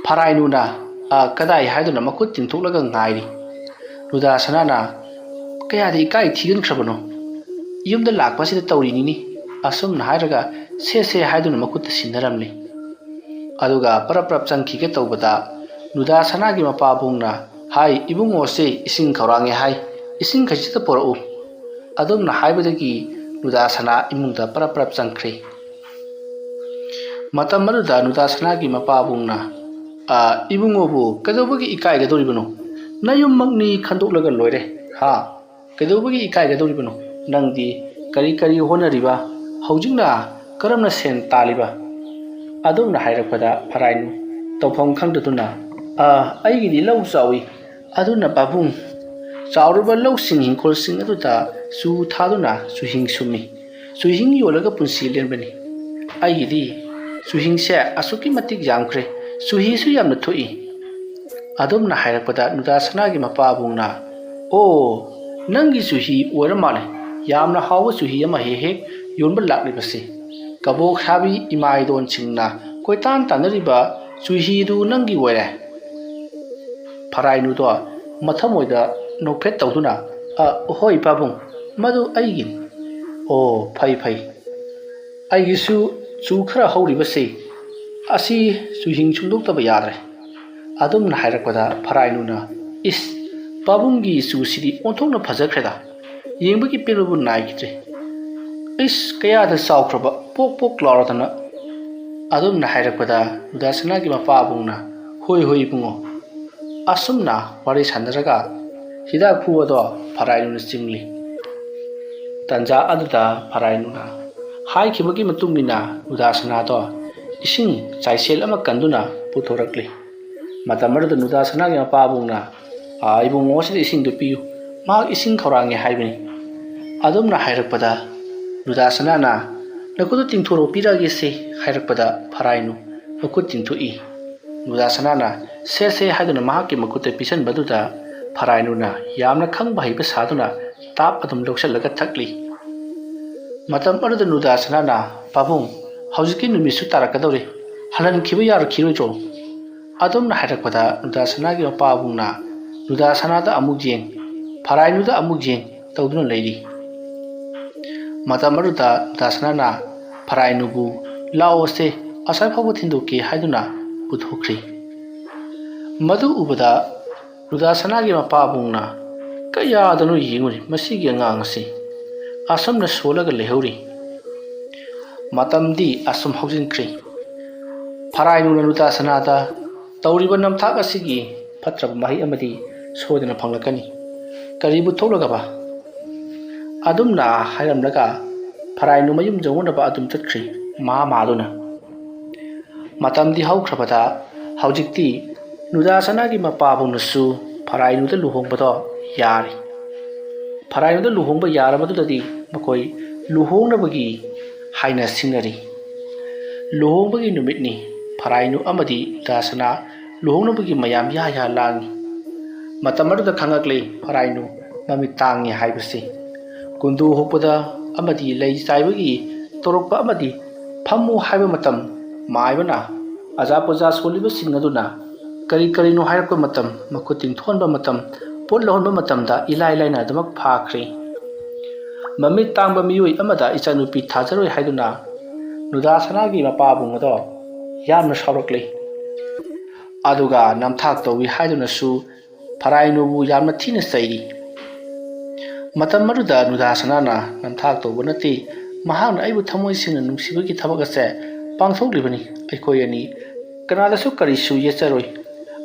ꯐꯔꯥꯏꯅꯨꯅ, "ꯑ, ꯀꯗꯥꯏ?" ꯍꯥꯏꯗꯨꯅ ꯃꯈꯨꯠ ꯇꯤꯡꯊꯣꯛꯂꯒ ꯉꯥꯏꯔꯤ꯫ ꯅꯨꯗꯥ ꯁꯅꯥꯅ, "ꯀꯌꯥꯗ ꯏꯀꯥꯏ ꯊꯤꯒꯟꯈ꯭ꯔꯕꯅꯣ? ꯌꯨꯝꯗ ꯂꯥꯛꯄꯁꯤꯗ ꯇꯧꯔꯤꯅꯤꯅꯤ" ꯑꯁꯨꯝꯅ ꯍꯥꯏꯔꯒ ꯁꯦ ꯁꯦ ꯍꯥꯏꯗꯨꯅ ꯃꯈꯨꯠꯇ ꯁꯤꯟꯅꯔꯝꯂꯤ꯫ ꯑꯗꯨꯒ ꯄꯔꯞ ꯄꯔꯞ ꯆꯪꯈꯤꯒꯦ ꯇꯧꯕꯗ, ꯅꯨꯗꯥ ꯁꯅꯥꯒꯤ ꯃꯄꯥꯕꯨꯡꯅ, "ꯍꯥꯏ, ꯏꯕꯨꯡꯉꯣꯁꯦ ꯏꯁꯤꯡ ꯈꯧꯔꯥꯡꯉꯦ ꯍꯥꯏ, ꯏꯁꯤꯡ ꯈꯖꯤꯛꯇ ꯄꯨꯔꯛꯎ" ꯑꯗꯨꯝꯅ ꯍꯥꯏꯕꯗꯒꯤ ꯅꯨꯗꯥ ꯁꯅꯥ ꯏꯃꯨꯡꯗ ꯄꯔꯞ ꯄꯔꯞ ꯆꯪꯈ꯭ꯔꯦ꯫ ꯃꯇꯝ ꯑꯗꯨꯗ ꯅꯨꯗꯥ ꯁꯅꯥꯒꯤ ꯃꯄꯥꯕꯨꯡꯅ, "ꯑ, ꯏꯕꯨꯡꯉꯣꯕꯨ ꯀꯩꯗꯧꯕꯒꯤ ꯏꯀꯥꯏꯒꯗꯧꯔꯤꯕꯅꯣ? ꯅꯌꯨꯝꯃꯛꯅꯤ ꯈꯟꯗꯣꯛꯂꯒ ꯂꯣꯏꯔꯦ, ꯍꯥ? ꯀꯩꯗꯧꯕꯒꯤ ꯏꯀꯥꯏꯒꯗꯧꯔꯤꯕꯅꯣ? ꯅꯪꯗꯤ ꯀꯔꯤ ꯀꯔꯤ ꯍꯣꯠꯅꯔꯤꯕ? ꯍꯧꯖꯤꯛꯅ ꯀꯔꯝꯅ ꯁꯦꯟ ꯇꯥꯜꯂꯤꯕ?" ꯑꯗꯨꯝꯅ ꯍꯥꯏꯔꯛꯄꯗ ꯐꯔꯥꯏꯅꯨ ꯇꯧꯐꯝ ꯈꯪꯗꯗꯨꯅ, "ꯑ, ꯑꯩꯒꯤꯗꯤ ꯂꯧ ꯆꯥꯎꯏ, ꯑꯗꯨꯅ ꯄꯥꯕꯨꯡ, ꯆꯥꯎꯔꯕ ꯂꯧꯁꯤꯡ ꯏꯪꯈꯣꯜꯁꯤꯡ ꯑꯗꯨꯗ ꯆꯨ ꯊꯥꯗꯨꯅ ꯆꯨꯍꯤꯡ ꯁꯨꯝꯃꯤ꯫ ꯆꯨꯍꯤꯡ ꯌꯣꯜꯂꯒ ꯄꯨꯟꯁꯤ ꯂꯦꯟꯕꯅꯤ꯫ ꯑꯩꯒꯤꯗꯤ ꯆꯨꯍꯤꯡꯁꯦ ꯑꯁꯨꯛꯀꯤ ꯃꯇꯤꯛ ꯌꯥꯝꯈ꯭ꯔꯦ, ꯆꯨꯍꯤꯁꯨ ꯌꯥꯝꯅ ꯊꯣꯛꯏ"꯫ ꯑꯗꯨꯝꯅ ꯍꯥꯏꯔꯛꯄꯗ ꯅꯨꯗꯥꯁꯅꯥꯒꯤ ꯃꯄꯥꯕꯨꯡꯅ, "ꯑꯣ, ꯅꯪꯒꯤ ꯆꯨꯍꯤ ꯑꯣꯏꯔ ꯃꯥꯜꯂꯦ꯫ ꯌꯥꯝꯅ ꯍꯥꯎꯕ ꯆꯨꯍꯤ ꯑꯃ ꯍꯦꯛ ꯍꯦꯛ ꯌꯣꯟꯕ ꯂꯥꯛꯂꯤꯕꯁꯦ꯫ ꯀꯕꯣꯛ ꯁꯥꯕꯤ ꯏꯃꯥ ꯏꯗꯣꯟꯁꯤꯡꯅ ꯀꯣꯏꯇꯥꯟ ꯇꯥꯟꯅꯔꯤꯕ ꯆꯨꯍꯤꯗꯨ ꯅꯪꯒꯤ ꯑꯣꯏꯔꯦ?" ꯐꯔꯥꯏꯅꯨꯗꯣ ꯃꯊꯃꯣꯏꯗ ꯅꯣꯛꯐꯦꯠ ꯇꯧꯗꯨꯅ, "ꯑ, ꯍꯣꯏ ꯄꯥꯕꯨꯡ, ꯃꯗꯨ ꯑꯩꯒꯤꯅꯤ꯫" "ꯑꯣ, ꯐꯩ ꯐꯩ꯫ ꯑꯩꯒꯤꯁꯨ ꯆꯨ ꯈꯔ ꯍꯧꯔꯤꯕꯁꯦ, ꯑꯁꯤ ꯆꯨꯍꯤꯡ ꯁꯨꯡꯗꯣꯛꯇꯕ ꯌꯥꯗ꯭ꯔꯦ꯫" ꯑꯗꯨꯝꯅ ꯍꯥꯏꯔꯛꯄꯗ ꯐꯔꯥꯏꯅꯨꯅ, "ꯏꯁ, ꯄꯥꯕꯨꯡꯒꯤ ꯆꯨꯁꯤꯗꯤ ꯑꯣꯟꯊꯣꯛꯅ ꯐꯖꯈ꯭ꯔꯦꯗ꯫ ꯌꯦꯡꯕꯒꯤ ꯄꯦꯟꯕꯕꯨ ꯅꯥꯏꯈꯤꯗ꯭ꯔꯦ꯫ ꯏꯁ, ꯀꯌꯥꯗ ꯆꯥꯎꯈ꯭ꯔꯕ, ꯄꯣꯛ ꯄꯣꯛ ꯂꯥꯎꯔꯗꯅ꯫" ꯑꯗꯨꯝꯅ ꯍꯥꯏꯔꯛꯄꯗ ꯅꯨꯗꯥꯁꯅꯥꯒꯤ ꯃꯄꯥꯕꯨꯡꯅ, "ꯍꯣꯏ ꯍꯣꯏ ꯏꯕꯨꯡꯉꯣ꯫" ꯑꯁꯨꯝꯅ ꯋꯥꯔꯤ ꯁꯥꯟꯅꯔꯒ ꯍꯤꯗꯥꯛ ꯈꯨ ꯑꯗꯣ ꯐꯔꯥꯏꯅꯨꯅ ꯆꯤꯡꯂꯤ꯫ ꯇꯟꯖꯥ ꯑꯗꯨꯗ ꯐꯔꯥꯏꯅꯨꯅ ꯍꯥꯏꯈꯤꯕꯒꯤ ꯃꯇꯨꯡ ꯏꯟꯅ ꯅꯨꯗꯥꯁꯅꯥꯗꯣ ꯏꯁꯤꯡ ꯆꯥꯏꯁꯦꯜ ꯑꯃ ꯀꯟꯗꯨꯅ ꯄꯨꯊꯣꯔꯛꯂꯤ꯫ ꯃꯇꯝ ꯑꯗꯨꯗ ꯅꯨꯗꯥꯁꯅꯥꯒꯤ ꯃꯄꯥꯕꯨꯡꯅ, "ꯑꯥ, ꯏꯕꯨꯡꯉꯣꯁꯤꯗ ꯏꯁꯤꯡꯗꯨ ꯄꯤꯌꯨ, ꯃꯍꯥꯛ ꯏꯁꯤꯡ ꯈꯧꯔꯥꯡꯉꯦ ꯍꯥꯏꯕꯅꯤ꯫" ꯑꯗꯨꯝꯅ ꯍꯥꯏꯔꯛꯄꯗ ꯅꯨꯗꯥꯁꯅꯥꯅ, "ꯅꯈꯨꯠꯇꯨ ꯇꯤꯡꯊꯣꯔꯛꯑꯣ, ꯄꯤꯔꯛꯑꯒꯦꯁꯦ" ꯍꯥꯏꯔꯛꯄꯗ ꯐꯔꯥꯏꯅꯨ ꯃꯈꯨꯠ ꯇꯤꯡꯊꯣꯛꯏ꯫ ꯅꯨꯗꯥꯁꯅꯥꯅ "ꯁꯦ ꯁꯦ" ꯍꯥꯏꯗꯨꯅ ꯃꯍꯥꯛꯀꯤ ꯃꯈꯨꯠꯇ ꯄꯤꯁꯟꯕꯗꯨꯗ ꯐꯔꯥꯏꯅꯨꯅ ꯌꯥꯝꯅ ꯈꯪꯕ ꯍꯩꯕ ꯁꯥꯗꯨꯅ ꯇꯥꯞ ꯑꯗꯨꯝ ꯂꯧꯁꯤꯜꯂꯒ ꯊꯛꯂꯤ꯫ ꯃꯇꯝ ꯑꯗꯨꯗ ꯅꯨꯗꯥꯁꯅꯥꯅ, "ꯄꯥꯕꯨꯡ, ꯍꯧꯖꯤꯛꯀꯤ ꯅꯨꯃꯤꯠꯁꯨ ꯇꯥꯔꯛꯀꯗꯧꯔꯦ, ꯍꯜꯍꯟꯈꯤꯕ ꯌꯥꯔꯛꯈꯤꯔꯣꯏꯗ꯭ꯔꯣ?" ꯑꯗꯨꯝꯅ ꯍꯥꯏꯔꯛꯄꯗ ꯅꯨꯗꯥꯁꯅꯥꯒꯤ ꯃꯄꯥꯕꯨꯡꯅ ꯅꯨꯗꯥꯁꯅꯥꯗ ꯑꯃꯨꯛ ꯌꯦꯡ, ꯐꯔꯥꯏꯅꯨꯗ ꯑꯃꯨꯛ ꯌꯦꯡ ꯇꯧꯗꯨꯅ ꯂꯩꯔꯤ꯫ ꯃꯇꯝ ꯑꯗꯨꯗ ꯅꯨꯗꯥꯁꯅꯥꯅ ꯐꯔꯥꯏꯅꯨꯕꯨ, "ꯂꯥꯛꯑꯣꯁꯦ, ꯑꯁ꯭ꯋꯥꯏ ꯐꯥꯎꯕ ꯊꯤꯟꯗꯣꯛꯀꯦ" ꯍꯥꯏꯗꯨꯅ ꯄꯨꯊꯣꯛꯈ꯭ꯔꯤ꯫ ꯃꯗꯨ ꯎꯕꯗ ꯅꯨꯗꯥꯁꯅꯥꯒꯤ ꯃꯄꯥꯕꯨꯡꯅ, "ꯀꯌꯥꯗꯅꯣ ꯌꯦꯡꯉꯨꯅꯦ ꯃꯁꯤꯒꯤ ꯑꯉꯥꯡ ꯑꯁꯤ, ꯑꯁꯨꯝꯅ ꯁꯣꯜꯂꯒ ꯂꯩꯍꯧꯔꯤ꯫" ꯃꯇꯝꯗꯤ ꯑꯁꯨꯝ ꯍꯧꯖꯤꯟꯈ꯭ꯔꯤ꯫ ꯐꯔꯥꯏꯅꯨꯅ ꯅꯨꯗꯥꯁꯅꯥꯗ, "ꯇꯧꯔꯤꯕ ꯅꯝꯊꯥꯛ ꯑꯁꯤꯒꯤ ꯐꯠꯇ꯭ꯔꯕ ꯃꯍꯩ ꯑꯃꯗꯤ ꯁꯣꯏꯗꯅ ꯐꯪꯂꯛꯀꯅꯤ꯫ ꯀꯔꯤꯕꯨ ꯊꯣꯛꯂꯒꯕ?" ꯑꯗꯨꯝꯅ ꯍꯥꯏꯔꯝꯂꯒ ꯐꯔꯥꯏꯅꯨ ꯃꯌꯨꯝ ꯌꯧꯅꯅꯕ ꯑꯗꯨꯝ ꯆꯠꯈ꯭ꯔꯤ, ꯃꯍꯥ ꯃꯥꯗꯨꯅ꯫ ꯃꯇꯝꯗꯤ ꯍꯧꯈ꯭ꯔꯕꯗ ꯍꯧꯖꯤꯛꯇꯤ ꯅꯨꯗꯥꯁꯅꯥꯒꯤ ꯃꯄꯥꯕꯨꯡꯅꯁꯨ ꯐꯔꯥꯏꯅꯨꯗ ꯂꯨꯍꯣꯡꯕꯗꯣ ꯌꯥꯔꯦ꯫ ꯐꯔꯥꯏꯅꯨꯗ ꯂꯨꯍꯣꯡꯕ ꯌꯥꯔꯕꯗꯨꯗꯗꯤ ꯃꯈꯣꯏ ꯂꯨꯍꯣꯡꯅꯕꯒꯤ ꯍꯥꯏꯅ ꯁꯤꯡꯅꯔꯤ꯫ ꯂꯨꯍꯣꯡꯕꯒꯤ ꯅꯨꯃꯤꯠꯅꯤ꯫ ꯐꯔꯥꯏꯅꯨ ꯑꯃꯗꯤ ꯅꯨꯗꯥꯁꯅꯥ ꯂꯨꯍꯣꯡꯅꯕꯒꯤ ꯃꯌꯥꯝ ꯌꯥ ꯌꯥ ꯂꯥꯡꯏ꯫ ꯃꯇꯝ ꯑꯗꯨꯗ ꯈꯪꯂꯛꯂꯦ ꯐꯔꯥꯏꯅꯨ ꯃꯃꯤꯠ ꯇꯥꯡꯉꯤ ꯍꯥꯏꯕꯁꯤ꯫ ꯀꯨꯟꯗꯨ ꯍꯨꯛꯄꯗ ꯑꯃꯗꯤ ꯂꯩ ꯆꯥꯏꯕꯒꯤ ꯇꯧꯔꯛꯄ ꯑꯃꯗꯤ ꯐꯝꯃꯨ ꯍꯥꯏꯕ ꯃꯇꯝ ꯃꯥꯏꯕꯅ ꯑꯖꯥ ꯄꯨꯖꯥ ꯁꯣꯜꯂꯤꯕꯁꯤꯡ ꯑꯗꯨꯅ ꯀꯔꯤ ꯀꯔꯤꯅꯣ ꯍꯥꯏꯔꯛꯄ ꯃꯇꯝ, ꯃꯈꯨꯠ ꯇꯤꯡꯊꯣꯛꯍꯟꯕ ꯃꯇꯝ, ꯄꯣꯠ ꯂꯧꯍꯟꯕ ꯃꯇꯝꯗ ꯏꯂꯥꯏ ꯂꯥꯏꯅ ꯑꯗꯨꯃꯛ ꯐꯥꯈ꯭ꯔꯦ꯫ ꯃꯃꯤꯠ ꯇꯥꯡꯕ ꯃꯤꯑꯣꯏ ꯑꯃꯗ ꯏꯆꯥꯅꯨꯄꯤ ꯊꯥꯖꯔꯣꯏ ꯍꯥꯏꯗꯨꯅ ꯅꯨꯗꯥ ꯁꯅꯥꯒꯤ ꯃꯄꯥꯕꯨꯡ ꯑꯗꯣ ꯌꯥꯝꯅ ꯁꯥꯎꯔꯛꯂꯦ꯫ ꯑꯗꯨꯒ ꯅꯝꯊꯥꯛ ꯇꯧꯏ ꯍꯥꯏꯗꯨꯅꯁꯨ ꯐꯔꯥꯏꯅꯨꯕꯨ ꯌꯥꯝꯅ ꯊꯤꯅ ꯆꯩꯔꯤ꯫ ꯃꯇꯝ ꯑꯗꯨꯗ ꯅꯨꯗꯥ ꯁꯅꯥꯅ ꯅꯝꯊꯥꯛ ꯇꯧꯕ ꯅꯠꯇꯦ, ꯃꯍꯥꯛꯅ ꯑꯩꯕꯨ ꯊꯃꯣꯏ ꯁꯦꯡꯅ ꯅꯨꯡꯁꯤꯕꯒꯤ ꯊꯕꯛ ꯑꯁꯦ ꯄꯥꯡꯊꯣꯛꯂꯤꯕꯅꯤ꯫ ꯑꯩꯈꯣꯏ ꯑꯅꯤ ꯀꯅꯥꯗꯁꯨ ꯀꯔꯤꯁꯨ ꯌꯦꯠꯆꯔꯣꯏ,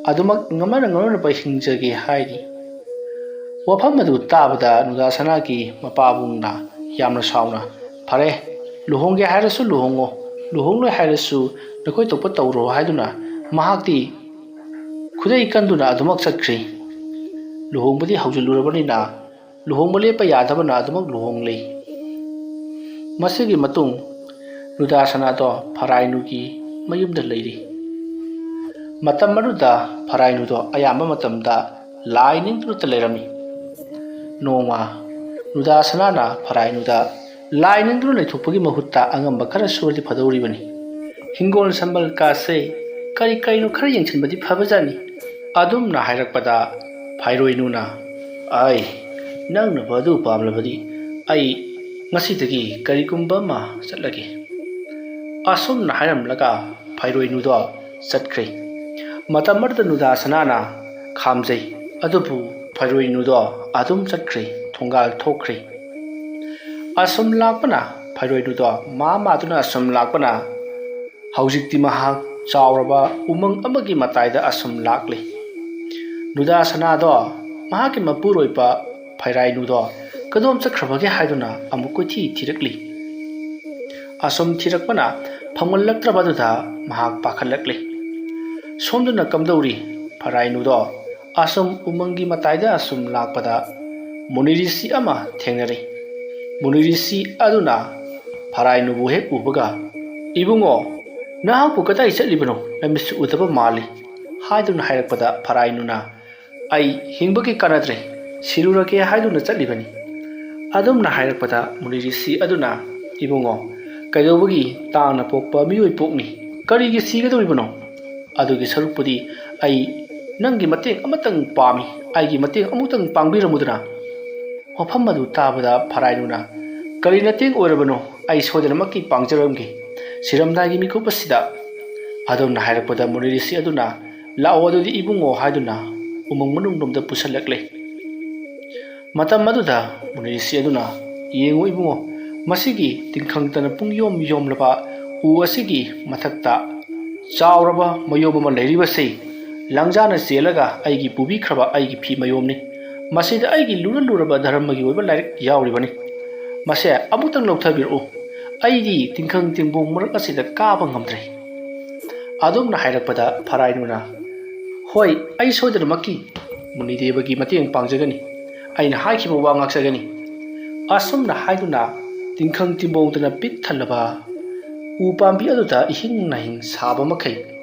ꯑꯗꯨꯃꯛ ꯉꯝꯅ ꯉꯝꯅꯅꯕ ꯍꯤꯡꯖꯒꯦ ꯍꯥꯏꯔꯤ꯫ ꯋꯥꯐꯝ ꯑꯗꯨ ꯇꯥꯕꯗ ꯅꯨꯗꯥ ꯁꯅꯥꯒꯤ ꯃꯄꯥꯕꯨꯡꯅ ꯌꯥꯝꯅ ꯁꯥꯎꯅ, "ꯐꯔꯦ, ꯂꯨꯍꯣꯡꯒꯦ ꯍꯥꯏꯔꯁꯨ ꯂꯨꯍꯣꯡꯉꯣ, ꯂꯨꯍꯣꯡꯂꯣꯏ ꯍꯥꯏꯔꯁꯨ ꯅꯈꯣꯏ ꯊꯣꯛꯄ ꯇꯧꯔꯣ" ꯍꯥꯏꯗꯨꯅ ꯃꯍꯥꯛꯇꯤ ꯈꯨꯗꯩ ꯀꯟꯗꯨꯅ ꯑꯗꯨꯃꯛ ꯆꯠꯈ꯭ꯔꯤ꯫ ꯂꯨꯍꯣꯡꯕꯗꯤ ꯍꯧꯖꯤꯜꯂꯨꯔꯕꯅꯤꯅ ꯂꯨꯍꯣꯡꯕ ꯂꯦꯞꯄ ꯌꯥꯗꯕꯅ ꯑꯗꯨꯃꯛ ꯂꯨꯍꯣꯡꯂꯦ꯫ ꯃꯁꯤꯒꯤ ꯃꯇꯨꯡ ꯅꯨꯗꯥ ꯁꯅꯥꯗꯣ ꯐꯔꯥꯏꯅꯨꯒꯤ ꯃꯌꯨꯝꯗ ꯂꯩꯔꯤ꯫ ꯃꯇꯝ ꯑꯗꯨꯗ ꯐꯔꯥꯏꯅꯨꯗꯣ ꯑꯌꯥꯝꯕ ꯃꯇꯝꯗ ꯂꯥꯏ ꯅꯤꯡꯗꯨꯅꯇ ꯂꯩꯔꯝꯃꯤ꯫ ꯅꯣꯡꯃ ꯅꯨꯗꯥ ꯁꯅꯥꯅ ꯐꯔꯥꯏꯅꯨꯗ ꯂꯥꯏ ꯅꯤꯡꯗꯨꯅ ꯂꯩꯊꯣꯛꯄꯒꯤ ꯃꯍꯨꯠꯇ ꯑꯉꯝꯕ ꯈꯔ ꯁꯨꯔꯗꯤ ꯐꯗꯧꯔꯤꯕꯅꯤ꯫ ꯍꯤꯡꯒꯣꯜ ꯁꯝꯕꯜ ꯀꯥꯁꯦ ꯀꯔꯤ ꯀꯔꯤꯅꯣ ꯈꯔ ꯌꯦꯡꯁꯤꯟꯕꯗꯤ ꯐꯕꯖꯥꯠꯅꯤ꯫ ꯑꯗꯨꯝꯅ ꯍꯥꯏꯔꯛꯄꯗ ꯐꯥꯏꯔꯣꯏꯅꯨꯅ, "ꯑꯩ ꯅꯪꯅ ꯑꯗꯨ ꯄꯥꯝꯂꯕꯗꯤ ꯑꯩ ꯉꯁꯤꯗꯒꯤ ꯀꯔꯤꯒꯨꯝꯕ ꯑꯃ ꯆꯠꯂꯒꯦ"꯫ ꯑꯁꯨꯝꯅ ꯍꯥꯏꯔꯝꯂꯒ ꯐꯥꯏꯔꯣꯏꯅꯨꯗꯣ ꯆꯠꯈ꯭ꯔꯦ꯫ ꯃꯇꯝ ꯑꯗꯨꯗ ꯅꯨꯗꯥ ꯁꯅꯥꯅ ꯈꯥꯝꯖꯩ, ꯑꯗꯨꯕꯨ ꯐꯥꯏꯔꯣꯏꯅꯨꯗꯣ ꯑꯗꯨꯝ ꯆꯠꯈ꯭ꯔꯦ, ꯊꯣꯡꯒꯥꯜ ꯊꯣꯛꯈ꯭ꯔꯦ꯫ ꯑꯁꯨꯝ ꯂꯥꯛꯄꯅ ꯐꯥꯏꯔꯣꯏꯅꯨꯗꯣ ꯃꯥ ꯃꯥꯗꯨꯅ ꯑꯁꯨꯝ ꯂꯥꯛꯄꯅ ꯍꯧꯖꯤꯛꯇꯤ ꯃꯍꯥꯛ ꯆꯥꯎꯔꯕ ꯎꯃꯪ ꯑꯃꯒꯤ ꯃꯇꯥꯏꯗ ꯑꯁꯨꯝ ꯂꯥꯛꯂꯤ꯫ ꯅꯨꯗꯥ ꯁꯅꯥꯗꯣ ꯃꯍꯥꯛꯀꯤ ꯃꯄꯨꯔꯣꯏꯕ ꯐꯩꯔꯥꯏꯅꯨꯗꯣ ꯀꯗꯣꯝ ꯆꯠꯈ꯭ꯔꯕꯒꯦ ꯍꯥꯏꯗꯨꯅ ꯑꯃꯨꯛ ꯀꯣꯏꯊꯤ ꯊꯤꯔꯛꯂꯤ꯫ ꯑꯁꯨꯝ ꯊꯤꯔꯛꯄꯅ ꯐꯪꯃꯜꯂꯛꯇ꯭ꯔꯕꯗꯨꯗ ꯃꯍꯥꯛ ꯄꯥꯈꯠꯂꯛꯂꯤ꯫ ꯁꯣꯝꯗꯅ ꯀꯝꯗꯧꯔꯤ? ꯐꯩꯔꯥꯏꯅꯨꯗꯣ ꯑꯁꯨꯝ ꯎꯃꯪꯒꯤ ꯃꯇꯥꯏꯗ ꯑꯁꯨꯝ ꯂꯥꯛꯄꯗ ꯃꯨꯅꯤꯔꯤꯁꯤ ꯑꯃ ꯊꯦꯡꯅꯔꯦ꯫ ꯃꯨꯅꯤꯔꯤꯁꯤ ꯑꯗꯨꯅ ꯐꯩꯔꯥꯏꯅꯨꯕꯨ ꯍꯦꯛ ꯎꯕꯒ, "ꯏꯕꯨꯡꯉꯣ, ꯅꯍꯥꯛꯄꯨ ꯀꯗꯥꯏ ꯆꯠꯂꯤꯕꯅꯣ? ꯅꯃꯤꯠꯁꯨ ꯎꯗꯕ ꯃꯥꯜꯂꯤ" ꯍꯥꯏꯗꯨꯅ ꯍꯥꯏꯔꯛꯄꯗ ꯐꯔꯥꯏꯅꯨꯅ, "ꯑꯩ ꯍꯤꯡꯕꯒꯤ ꯀꯥꯟꯅꯗ꯭ꯔꯦ, ꯁꯤꯔꯨꯔꯒꯦ ꯍꯥꯏꯗꯨꯅ ꯆꯠꯂꯤꯕꯅꯤ"꯫ ꯑꯗꯨꯝꯅ ꯍꯥꯏꯔꯛꯄꯗ ꯃꯨꯅꯤ ꯔꯤꯁꯤ ꯑꯗꯨꯅ, "ꯏꯕꯨꯡꯉꯣ, ꯀꯩꯗꯧꯕꯒꯤ ꯇꯥꯡꯅ ꯄꯣꯛꯄ ꯃꯤꯑꯣꯏ ꯄꯣꯛꯅꯤ? ꯀꯔꯤꯒꯤ ꯁꯤꯒꯗꯧꯔꯤꯕꯅꯣ? ꯑꯗꯨꯒꯤ ꯁꯔꯨꯛꯄꯨꯗꯤ ꯑꯩ ꯅꯪꯒꯤ ꯃꯇꯦꯡ ꯑꯃꯇꯪ ꯄꯥꯝꯃꯤ, ꯑꯩꯒꯤ ꯃꯇꯦꯡ ꯑꯃꯨꯛꯇꯪ ꯄꯥꯡꯕꯤꯔꯝꯃꯨꯗꯅ"꯫ ꯋꯥꯐꯝ ꯑꯗꯨ ꯇꯥꯕꯗ ꯐꯔꯥꯏꯅꯨꯅ, "ꯀꯔꯤ ꯃꯇꯦꯡ ꯑꯣꯏꯔꯕꯅꯣ? ꯑꯩ ꯁꯣꯏꯗꯅꯃꯛꯀꯤ ꯄꯥꯡꯖꯔꯝꯒꯦ꯫ ꯁꯤꯔꯝꯗꯥꯏꯒꯤ ꯃꯤꯀꯨꯞ ꯑꯁꯤꯗ"꯫ ꯑꯗꯨꯝꯅ ꯍꯥꯏꯔꯛꯄꯗ ꯃꯨꯅꯤ ꯔꯤꯁꯤ ꯑꯗꯨꯅ "ꯂꯥꯛꯑꯣ ꯑꯗꯨꯗꯤ ꯏꯕꯨꯡꯉꯣ" ꯍꯥꯏꯗꯨꯅ ꯎꯃꯪ ꯃꯅꯨꯡꯂꯣꯝꯗ ꯄꯨꯁꯜꯂꯛꯂꯦ꯫ ꯃꯇꯝ ꯑꯗꯨꯗ ꯃꯨꯅꯤ ꯔꯤꯁꯤ ꯑꯗꯨꯅ, "ꯌꯦꯡꯉꯨ ꯏꯕꯨꯡꯉꯣ, ꯃꯁꯤꯒꯤ ꯇꯤꯡꯈꯪꯇꯅ ꯄꯨꯡꯌꯣꯝ ꯌꯣꯝꯂꯕ ꯎ ꯑꯁꯤꯒꯤ ꯃꯊꯛꯇ ꯆꯥꯎꯔꯕ ꯃꯌꯣꯝ ꯑꯃ ꯂꯩꯔꯤꯕꯁꯤ ꯂꯪꯖꯥꯅ ꯆꯦꯜꯂꯒ ꯑꯩꯒꯤ ꯄꯨꯕꯤꯈ꯭ꯔꯕ ꯑꯩꯒꯤ ꯐꯤ ꯃꯌꯣꯝꯅꯤ꯫ ꯃꯁꯤꯗ ꯑꯩꯒꯤ ꯂꯨꯔ ꯂꯨꯔꯕ ꯙꯔꯃꯒꯤ ꯑꯣꯏꯕ ꯂꯥꯏꯔꯤꯛ ꯌꯥꯎꯔꯤꯕꯅꯤ꯫ ꯃꯁꯦ ꯑꯃꯨꯛꯇꯪ ꯂꯧꯊꯕꯤꯔꯛꯎ꯫ ꯑꯩꯗꯤ ꯇꯤꯡꯈꯪ ꯇꯤꯡꯕꯣꯡ ꯃꯔꯛ ꯑꯁꯤꯗ ꯀꯥꯕ ꯉꯝꯗ꯭ꯔꯦ"꯫ ꯑꯗꯨꯝꯅ ꯍꯥꯏꯔꯛꯄꯗ ꯐꯔꯥꯏꯅꯨꯅ, "ꯍꯣꯏ, ꯑꯩ ꯁꯣꯏꯗꯅꯃꯛꯀꯤ ꯃꯨꯅꯤꯗꯦꯕꯒꯤ ꯃꯇꯦꯡ ꯄꯥꯡꯖꯒꯅꯤ꯫ ꯑꯩꯅ ꯍꯥꯏꯈꯤꯕ ꯋꯥ ꯉꯥꯛꯆꯒꯅꯤ"꯫ ꯑꯁꯨꯝꯅ ꯍꯥꯏꯗꯨꯅ ꯇꯤꯡꯈꯪ ꯇꯤꯡꯕꯣꯡꯗꯨꯅ ꯄꯤꯛ ꯊꯜꯂꯕ ꯎ ꯄꯥꯝꯕꯤ ꯑꯗꯨꯗ ꯏꯍꯤꯡ ꯅꯥꯍꯤꯡ ꯁꯥꯕ ꯃꯈꯩ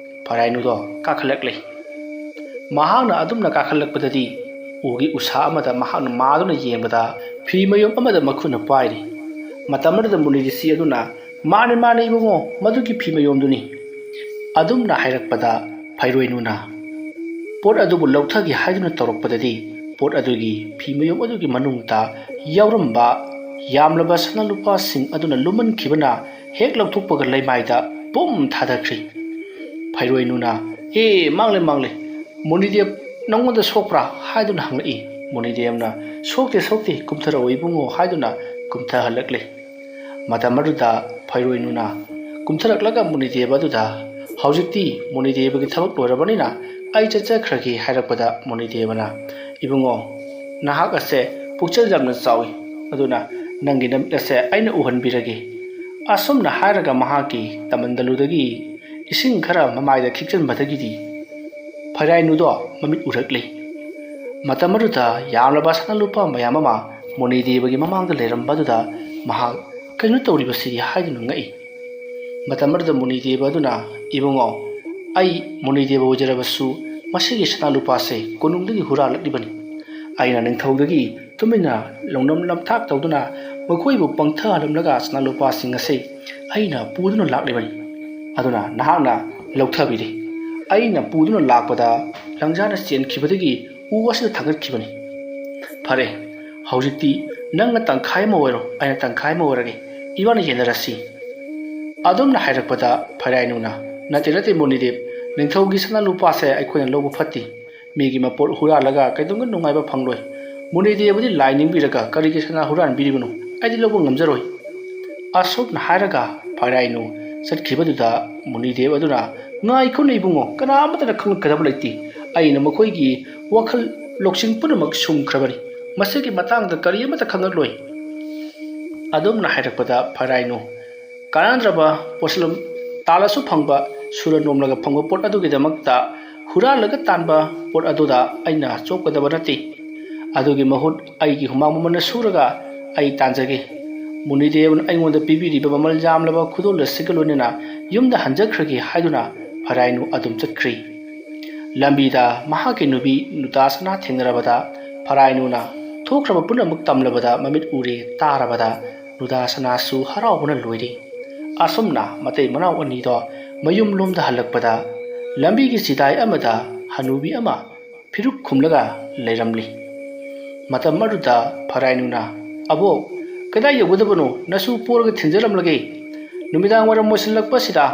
ꯐꯔꯥꯏꯅꯨꯗꯣ ꯀꯥꯈꯠꯂꯛꯂꯦ꯫ ꯃꯍꯥꯛꯅ ꯑꯗꯨꯝꯅ ꯀꯥꯈꯠꯂꯛꯄꯗꯗꯤ ꯎꯒꯤ ꯎꯁꯥ ꯑꯃꯗ ꯃꯍꯥꯛꯅ ꯃꯥꯗꯨꯅ ꯌꯦꯡꯕꯗ ꯐꯤ ꯃꯌꯣꯝ ꯑꯃꯗ ꯃꯈꯨꯠꯅ ꯄꯥꯏꯔꯤ꯫ ꯃꯇꯝ ꯑꯗꯨꯗ ꯃꯨꯅꯤ ꯔꯤꯁꯤ ꯑꯗꯨꯅ, "ꯃꯥꯅꯤ, ꯃꯥꯅꯤ ꯏꯕꯨꯡꯉꯣ, ꯃꯗꯨꯒꯤ ꯐꯤ ꯃꯌꯣꯝꯗꯨꯅꯤ"꯫ ꯑꯗꯨꯝꯅ ꯍꯥꯏꯔꯛꯄꯗ ꯐꯩꯔꯣꯏꯅꯨꯅ ꯄꯣꯠ ꯑꯗꯨꯕꯨ ꯂꯧꯊꯒꯦ ꯍꯥꯏꯗꯨꯅ ꯇꯧꯔꯛꯄꯗꯗꯤ ꯄꯣꯠ ꯑꯗꯨꯒꯤ ꯐꯤ ꯃꯌꯣꯝ ꯑꯗꯨꯒꯤ ꯃꯅꯨꯡꯗ ꯌꯥꯎꯔꯝꯕ ꯌꯥꯝꯂꯕ ꯁꯅꯥ ꯂꯨꯄꯥꯁꯤꯡ ꯑꯗꯨꯅ ꯂꯨꯝꯃꯟꯈꯤꯕꯅ ꯍꯦꯛ ꯂꯧꯊꯣꯛꯄꯒ ꯂꯩꯃꯥꯏꯗ ꯄꯨꯝ ꯊꯥꯗꯈ꯭ꯔꯤ꯫ ꯐꯩꯔꯣꯏꯅꯨꯅ, "ꯑꯦ, ꯃꯥꯡꯂꯦ, ꯃꯥꯡꯂꯦ, ꯃꯨꯅꯤꯗꯦꯕ ꯅꯪꯉꯣꯟꯗ ꯁꯣꯛꯄ꯭ꯔꯥ?" ꯍꯥꯏꯗꯨꯅ ꯍꯪꯂꯛꯏ꯫ ꯃꯨꯅꯤꯗꯦꯕꯅ, "ꯁꯣꯛꯇꯦ, ꯁꯣꯛꯇꯦ, ꯀꯨꯝꯊꯔꯛꯑꯣ ꯏꯕꯨꯡꯉꯣ" ꯍꯥꯏꯗꯨꯅ ꯀꯨꯝꯊꯍꯜꯂꯛꯂꯦ꯫ ꯃꯇꯝ ꯑꯗꯨꯗ ꯐꯩꯔꯣꯏꯅꯨꯅ ꯀꯨꯝꯊꯔꯛꯂꯒ ꯃꯨꯅꯤꯗꯦꯕ ꯑꯗꯨꯗ, "ꯍꯧꯖꯤꯛꯇꯤ ꯃꯨꯅꯤꯗꯦꯕꯒꯤ ꯊꯕꯛ ꯂꯣꯏꯔꯕꯅꯤꯅ ꯑꯩ ꯆꯠꯆꯈ꯭ꯔꯒꯦ" ꯍꯥꯏꯔꯛꯄꯗ ꯃꯨꯅꯤꯗꯦꯕꯅ, "ꯏꯕꯨꯡꯉꯣ, ꯅꯍꯥꯛ ꯑꯁꯦ ꯄꯨꯛꯆꯦꯜ ꯌꯥꯝꯅ ꯆꯥꯎꯏ, ꯑꯗꯨꯅ ꯅꯪꯒꯤ ꯅꯃꯤꯠ ꯑꯁꯦ ꯑꯩꯅ ꯎꯍꯟꯕꯤꯔꯒꯦ"꯫ ꯑꯁꯨꯝꯅ ꯍꯥꯏꯔꯒ ꯃꯍꯥꯛꯀꯤ ꯇꯃꯟꯗꯂꯨꯗꯒꯤ ꯏꯁꯤꯡ ꯈꯔ ꯃꯃꯥꯏꯗ ꯈꯤꯛꯆꯟꯕꯗꯒꯤꯗꯤ ꯐꯩꯔꯥꯏꯅꯨꯗꯣ ꯃꯃꯤꯠ ꯎꯔꯛꯂꯦ꯫ ꯃꯇꯝ ꯑꯗꯨꯗ ꯌꯥꯝꯂꯕ ꯁꯅꯥ ꯂꯨꯄꯥ ꯃꯌꯥꯝ ꯑꯃ ꯃꯨꯅꯤꯗꯦꯕꯒꯤ ꯃꯃꯥꯡꯗ ꯂꯩꯔꯝꯕ ꯑꯗꯨꯗ ꯃꯍꯥꯛ "ꯀꯩꯅꯣ ꯇꯧꯔꯤꯕꯁꯤꯗꯤ?" ꯍꯥꯏꯗꯨꯅ ꯉꯛꯏ꯫ ꯃꯇꯝ ꯑꯗꯨꯗ ꯃꯨꯅꯤꯗꯦꯕ ꯑꯗꯨꯅ, "ꯏꯕꯨꯡꯉꯣ, ꯑꯩ ꯃꯨꯅꯤꯗꯦꯕ ꯑꯣꯏꯖꯔꯕꯁꯨ ꯃꯁꯤꯒꯤ ꯁꯅꯥ ꯂꯨꯄꯥꯁꯦ ꯀꯣꯅꯨꯡꯗꯒꯤ ꯍꯨꯔꯥꯜꯂꯛꯂꯤꯕꯅꯤ꯫ ꯑꯩꯅ ꯅꯤꯡꯊꯧꯗꯒꯤ ꯇꯨꯃꯤꯟꯅ ꯂꯧꯅꯝ ꯅꯝꯊꯥꯛ ꯇꯧꯗꯨꯅ ꯃꯈꯣꯏꯕꯨ ꯄꯪꯊꯍꯜꯂꯝꯂꯒ ꯁꯅꯥ ꯂꯨꯄꯥꯁꯤꯡ ꯑꯁꯤ ꯑꯩꯅ ꯄꯨꯗꯨꯅ ꯂꯥꯛꯂꯤꯕꯅꯤ꯫ ꯑꯗꯨꯅ ꯅꯍꯥꯛꯅ ꯂꯧꯊꯕꯤꯔꯦ꯫ ꯑꯩꯅ ꯄꯨꯗꯨꯅ ꯂꯥꯛꯄꯗ ꯂꯪꯖꯥꯅ ꯆꯦꯟꯈꯤꯕꯗꯒꯤ ꯎ ꯑꯁꯤꯗ ꯊꯥꯡꯒꯠꯈꯤꯕꯅꯤ꯫ ꯐꯔꯦ, ꯍꯧꯖꯤꯛꯇꯤ ꯅꯪꯅ ꯇꯪꯈꯥꯏ ꯑꯃ ꯑꯣꯏꯔꯣ, ꯑꯩꯅ ꯇꯪꯈꯥꯏ ꯑꯃ ꯑꯣꯏꯔꯒꯦ, ꯏꯕꯥꯅꯤ ꯌꯦꯟꯅꯔꯁꯤ꯫ ꯑꯗꯨꯝꯅ ꯍꯥꯏꯔꯛꯄꯗ ꯐꯩꯔꯥꯏꯅꯨꯅ, "ꯅꯠꯇꯦ, ꯅꯠꯇꯦ ꯃꯨꯅꯤꯗꯦꯕ, ꯅꯤꯡꯊꯧꯒꯤ ꯁꯅꯥ ꯂꯨꯄꯥꯁꯦ ꯑꯩꯈꯣꯏꯅ ꯂꯧꯕ ꯐꯠꯇꯦ꯫ ꯃꯤꯒꯤ ꯃꯄꯣꯠ ꯍꯨꯔꯥꯜꯂꯒ ꯀꯩꯗꯧꯅ ꯅꯨꯡꯉꯥꯏꯕ ꯐꯪꯂꯣꯏ? ꯃꯨꯅꯤꯗꯦꯕꯗꯤ ꯂꯥꯏ ꯅꯤꯡꯕꯤꯔꯒ ꯀꯔꯤꯒꯤ ꯁꯅꯥ ꯍꯨꯔꯥꯟꯕꯤꯔꯤꯕꯅꯣ? ꯑꯩꯗꯤ ꯂꯧꯕ ꯉꯝꯖꯔꯣꯏ꯫" ꯑꯁꯨꯝꯅ ꯍꯥꯏꯔꯒ ꯐꯩꯔꯥꯏꯅꯨ ꯆꯠꯈꯤꯕꯗꯨꯗ ꯃꯨꯅꯤꯗꯦꯕ ꯑꯗꯨꯅ, "ꯉꯥꯏꯈꯣꯅꯦ ꯏꯕꯨꯡꯉꯣ, ꯀꯅꯥ ꯑꯃꯠꯇꯅ ꯈꯪꯂꯛꯀꯗꯕ ꯂꯩꯇꯦ꯫ ꯑꯩꯅ ꯃꯈꯣꯏꯒꯤ ꯋꯥꯈꯜ ꯂꯧꯁꯤꯡ ꯄꯨꯝꯅꯃꯛ ꯁꯨꯝꯈ꯭ꯔꯕꯅꯤ꯫ ꯃꯁꯤꯒꯤ ꯃꯇꯥꯡꯗ ꯀꯔꯤ ꯑꯃꯠꯇ ꯈꯪꯂꯛꯂꯣꯏ꯫" ꯑꯗꯨꯝꯅ ꯍꯥꯏꯔꯛꯄꯗ ꯐꯩꯔꯥꯏꯅꯨ, "ꯀꯥꯟꯅꯗ꯭ꯔꯕ ꯄꯣꯠꯁꯛꯂꯝ ꯇꯥꯜꯂꯁꯨ ꯐꯪꯕ, ꯁꯨꯔ ꯅꯣꯝꯂꯒ ꯐꯪꯕ ꯄꯣꯠ ꯑꯗꯨꯒꯤꯗꯃꯛꯇ ꯍꯨꯔꯥꯜꯂꯒ ꯇꯥꯟꯕ ꯄꯣꯠ ꯑꯗꯨꯗ ꯑꯩꯅ ꯆꯣꯞꯀꯗꯕ ꯅꯠꯇꯦ꯫ ꯑꯗꯨꯒꯤ ꯃꯍꯨꯠ ꯑꯩꯒꯤ ꯍꯨꯃꯥꯡ ꯃꯃꯜꯅ ꯁꯨꯔꯒ ꯑꯩ ꯇꯥꯟꯖꯒꯦ꯫ ꯃꯨꯅꯤꯗꯦꯕꯅ ꯑꯩꯉꯣꯟꯗ ꯄꯤꯕꯤꯔꯤꯕ ꯃꯃꯜ ꯌꯥꯝꯂꯕ ꯈꯨꯗꯣꯜ ꯑꯁꯤꯒ ꯂꯣꯏꯅꯅ ꯌꯨꯝꯗ ꯍꯟꯖꯈ꯭ꯔꯒꯦ" ꯍꯥꯏꯗꯨꯅ ꯐꯩꯔꯥꯏꯅꯨ ꯑꯗꯨꯝ ꯆꯠꯈ꯭ꯔꯤ꯫ ꯂꯝꯕꯤꯗ ꯃꯍꯥꯛꯀꯤ ꯅꯨꯄꯤ ꯅꯨꯗꯥꯁꯅꯥ ꯊꯦꯡꯅꯔꯕꯗ ꯐꯩꯔꯥꯏꯅꯨꯅ ꯊꯣꯛꯈ꯭ꯔꯕ ꯄꯨꯝꯅꯃꯛ ꯇꯝꯂꯕꯗ, ꯃꯃꯤꯠ ꯎꯔꯦ ꯇꯥꯔꯕꯗ ꯅꯨꯗꯥꯁꯅꯥꯁꯨ ꯍꯔꯥꯎꯕꯅ ꯂꯣꯏꯔꯤ꯫ ꯑꯁꯨꯝꯅ ꯃꯇꯩ ꯃꯅꯥꯎ ꯑꯅꯤꯗꯣ ꯃꯌꯨꯝꯂꯣꯝꯗ ꯍꯜꯂꯛꯄꯗ ꯂꯝꯕꯤꯒꯤ ꯆꯤꯗꯥꯏ ꯑꯃꯗ ꯍꯅꯨꯕꯤ ꯑꯃ ꯐꯤꯔꯨꯛ ꯈꯨꯝꯂꯒ ꯂꯩꯔꯝꯂꯤ꯫ ꯃꯇꯝ ꯑꯗꯨꯗ ꯐꯩꯔꯥꯏꯅꯨꯅ, "ꯑꯕꯣꯛ, ꯀꯗꯥꯏ ꯌꯧꯒꯗꯕꯅꯣ? ꯅꯁꯨ ꯄꯣꯔꯒ ꯊꯤꯟꯖꯔꯝꯂꯒꯦ꯫ ꯅꯨꯃꯤꯗꯥꯡ ꯋꯥꯏꯔꯝ ꯑꯣꯏꯁꯤꯜꯂꯛꯄꯁꯤꯗ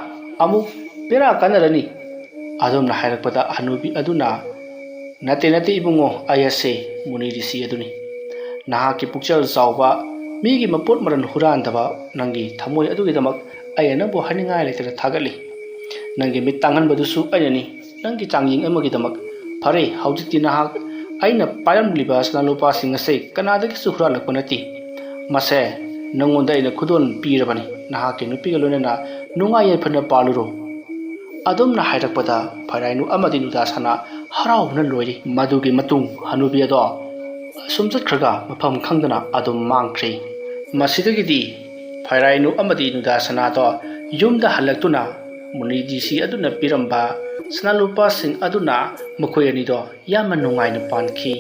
ꯑꯃꯨꯛ ꯕꯦꯔꯥ ꯀꯥꯟꯅꯔꯅꯤ꯫" ꯑꯗꯨꯝꯅ ꯍꯥꯏꯔꯛꯄꯗ ꯍꯅꯨꯕꯤ ꯑꯗꯨꯅ, "ꯅꯠꯇꯦ, ꯅꯠꯇꯦ ꯏꯕꯨꯡꯉꯣ, ꯑꯩ ꯑꯁꯦ ꯃꯨꯅꯤ ꯔꯤꯁꯤ ꯑꯗꯨꯅꯤ꯫ ꯅꯍꯥꯛꯀꯤ ꯄꯨꯛꯆꯦꯜ ꯆꯥꯎꯕ, ꯃꯤꯒꯤ ꯃꯄꯣꯠ ꯃꯔꯜ ꯍꯨꯔꯥꯟꯗꯕ ꯅꯪꯒꯤ ꯊꯃꯣꯏ ꯑꯗꯨꯒꯤꯗꯃꯛ ꯑꯩꯅ ꯅꯪꯕꯨ ꯍꯥꯏꯅꯤꯡꯉꯥꯏ ꯂꯩꯇꯅ ꯊꯥꯒꯠꯂꯤ꯫ ꯅꯪꯒꯤ ꯃꯤꯠ ꯇꯥꯡꯍꯟꯕꯗꯨꯁꯨ ꯑꯩꯅꯅꯤ, ꯅꯪꯒꯤ ꯆꯥꯡꯌꯦꯡ ꯑꯃꯒꯤꯗꯃꯛ꯫ ꯐꯔꯦ, ꯍꯧꯖꯤꯛꯇꯤ ꯅꯍꯥꯛ ꯑꯩꯅ ꯄꯥꯏꯔꯝꯂꯤꯕ ꯁꯅꯥ ꯂꯨꯄꯥꯁꯤꯡ ꯑꯁꯦ ꯀꯅꯥꯗꯒꯤꯁꯨ ꯍꯨꯔꯥꯜꯂꯛꯄ ꯅꯠꯇꯦ꯫ ꯃꯁꯦ ꯅꯪꯉꯣꯟꯗ ꯑꯩꯅ ꯈꯨꯗꯣꯜ ꯄꯤꯔꯕꯅꯤ꯫ ꯅꯍꯥꯛꯀꯤ ꯅꯨꯄꯤꯒ ꯂꯣꯏꯅꯅ ꯅꯨꯡꯉꯥꯏ ꯌꯥꯏꯐꯅ ꯄꯥꯜꯂꯨꯔꯣ꯫" ꯑꯗꯨꯝꯅ ꯍꯥꯏꯔꯛꯄꯗ ꯐꯩꯔꯥꯏꯅꯨ ꯑꯃꯗꯤ ꯅꯨꯗꯥꯁꯅꯥ ꯍꯔꯥꯎꯕꯅ ꯂꯣꯏꯔꯤ꯫ ꯃꯗꯨꯒꯤ ꯃꯇꯨꯡ ꯍꯅꯨꯕꯤ ꯑꯗꯣ ꯑꯁꯨꯝ ꯆꯠꯈ꯭ꯔꯒ ꯃꯐꯝ ꯈꯪꯗꯅ ꯑꯗꯨꯝ ꯃꯥꯡꯈ꯭ꯔꯤ꯫ ꯃꯁꯤꯗꯒꯤꯗꯤ ꯐꯩꯔꯥꯏꯅꯨ ꯑꯃꯗꯤ ꯅꯨꯗꯥꯁꯅꯥꯗꯣ ꯌꯨꯝꯗ ꯍꯜꯂꯛꯇꯨꯅ ꯃꯨꯅꯤꯔꯤꯁꯤ ꯑꯗꯨꯅ ꯄꯤꯔꯝꯕ ꯁꯅꯥ ꯂꯨꯄꯥꯁꯤꯡ ꯑꯗꯨꯅ ꯃꯈꯣꯏ ꯑꯅꯤꯗꯣ ꯌꯥꯝꯅ ꯅꯨꯡꯉꯥꯏꯅ ꯄꯥꯟꯈꯤ꯫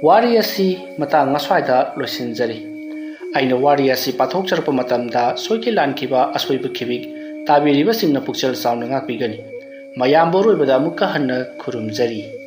ꯋꯥꯔꯤ ꯑꯁꯤ ꯃꯇꯥꯡ ꯑꯁ꯭ꯋꯥꯏꯗ ꯂꯣꯏꯁꯤꯟꯖꯔꯤ꯫ ꯑꯩꯅ ꯋꯥꯔꯤ ꯑꯁꯤ ꯄꯥꯊꯣꯛꯆꯔꯛꯄ ꯃꯇꯝꯗ ꯁꯣꯏꯈꯤ ꯂꯥꯟꯈꯤꯕ ꯑꯁꯣꯏꯕ ꯈꯤꯕꯤꯛ ꯇꯥꯕꯤꯔꯤꯕꯁꯤꯡꯅ ꯄꯨꯛꯆꯦꯜ ꯆꯥꯎꯅ ꯉꯥꯛꯄꯤꯒꯅꯤ꯫ ꯃꯌꯥꯝꯕꯨ ꯑꯔꯣꯏꯕꯗ ꯑꯃꯨꯛꯀ ꯍꯟꯅ ꯈꯨꯔꯨꯝꯖꯔꯤ꯫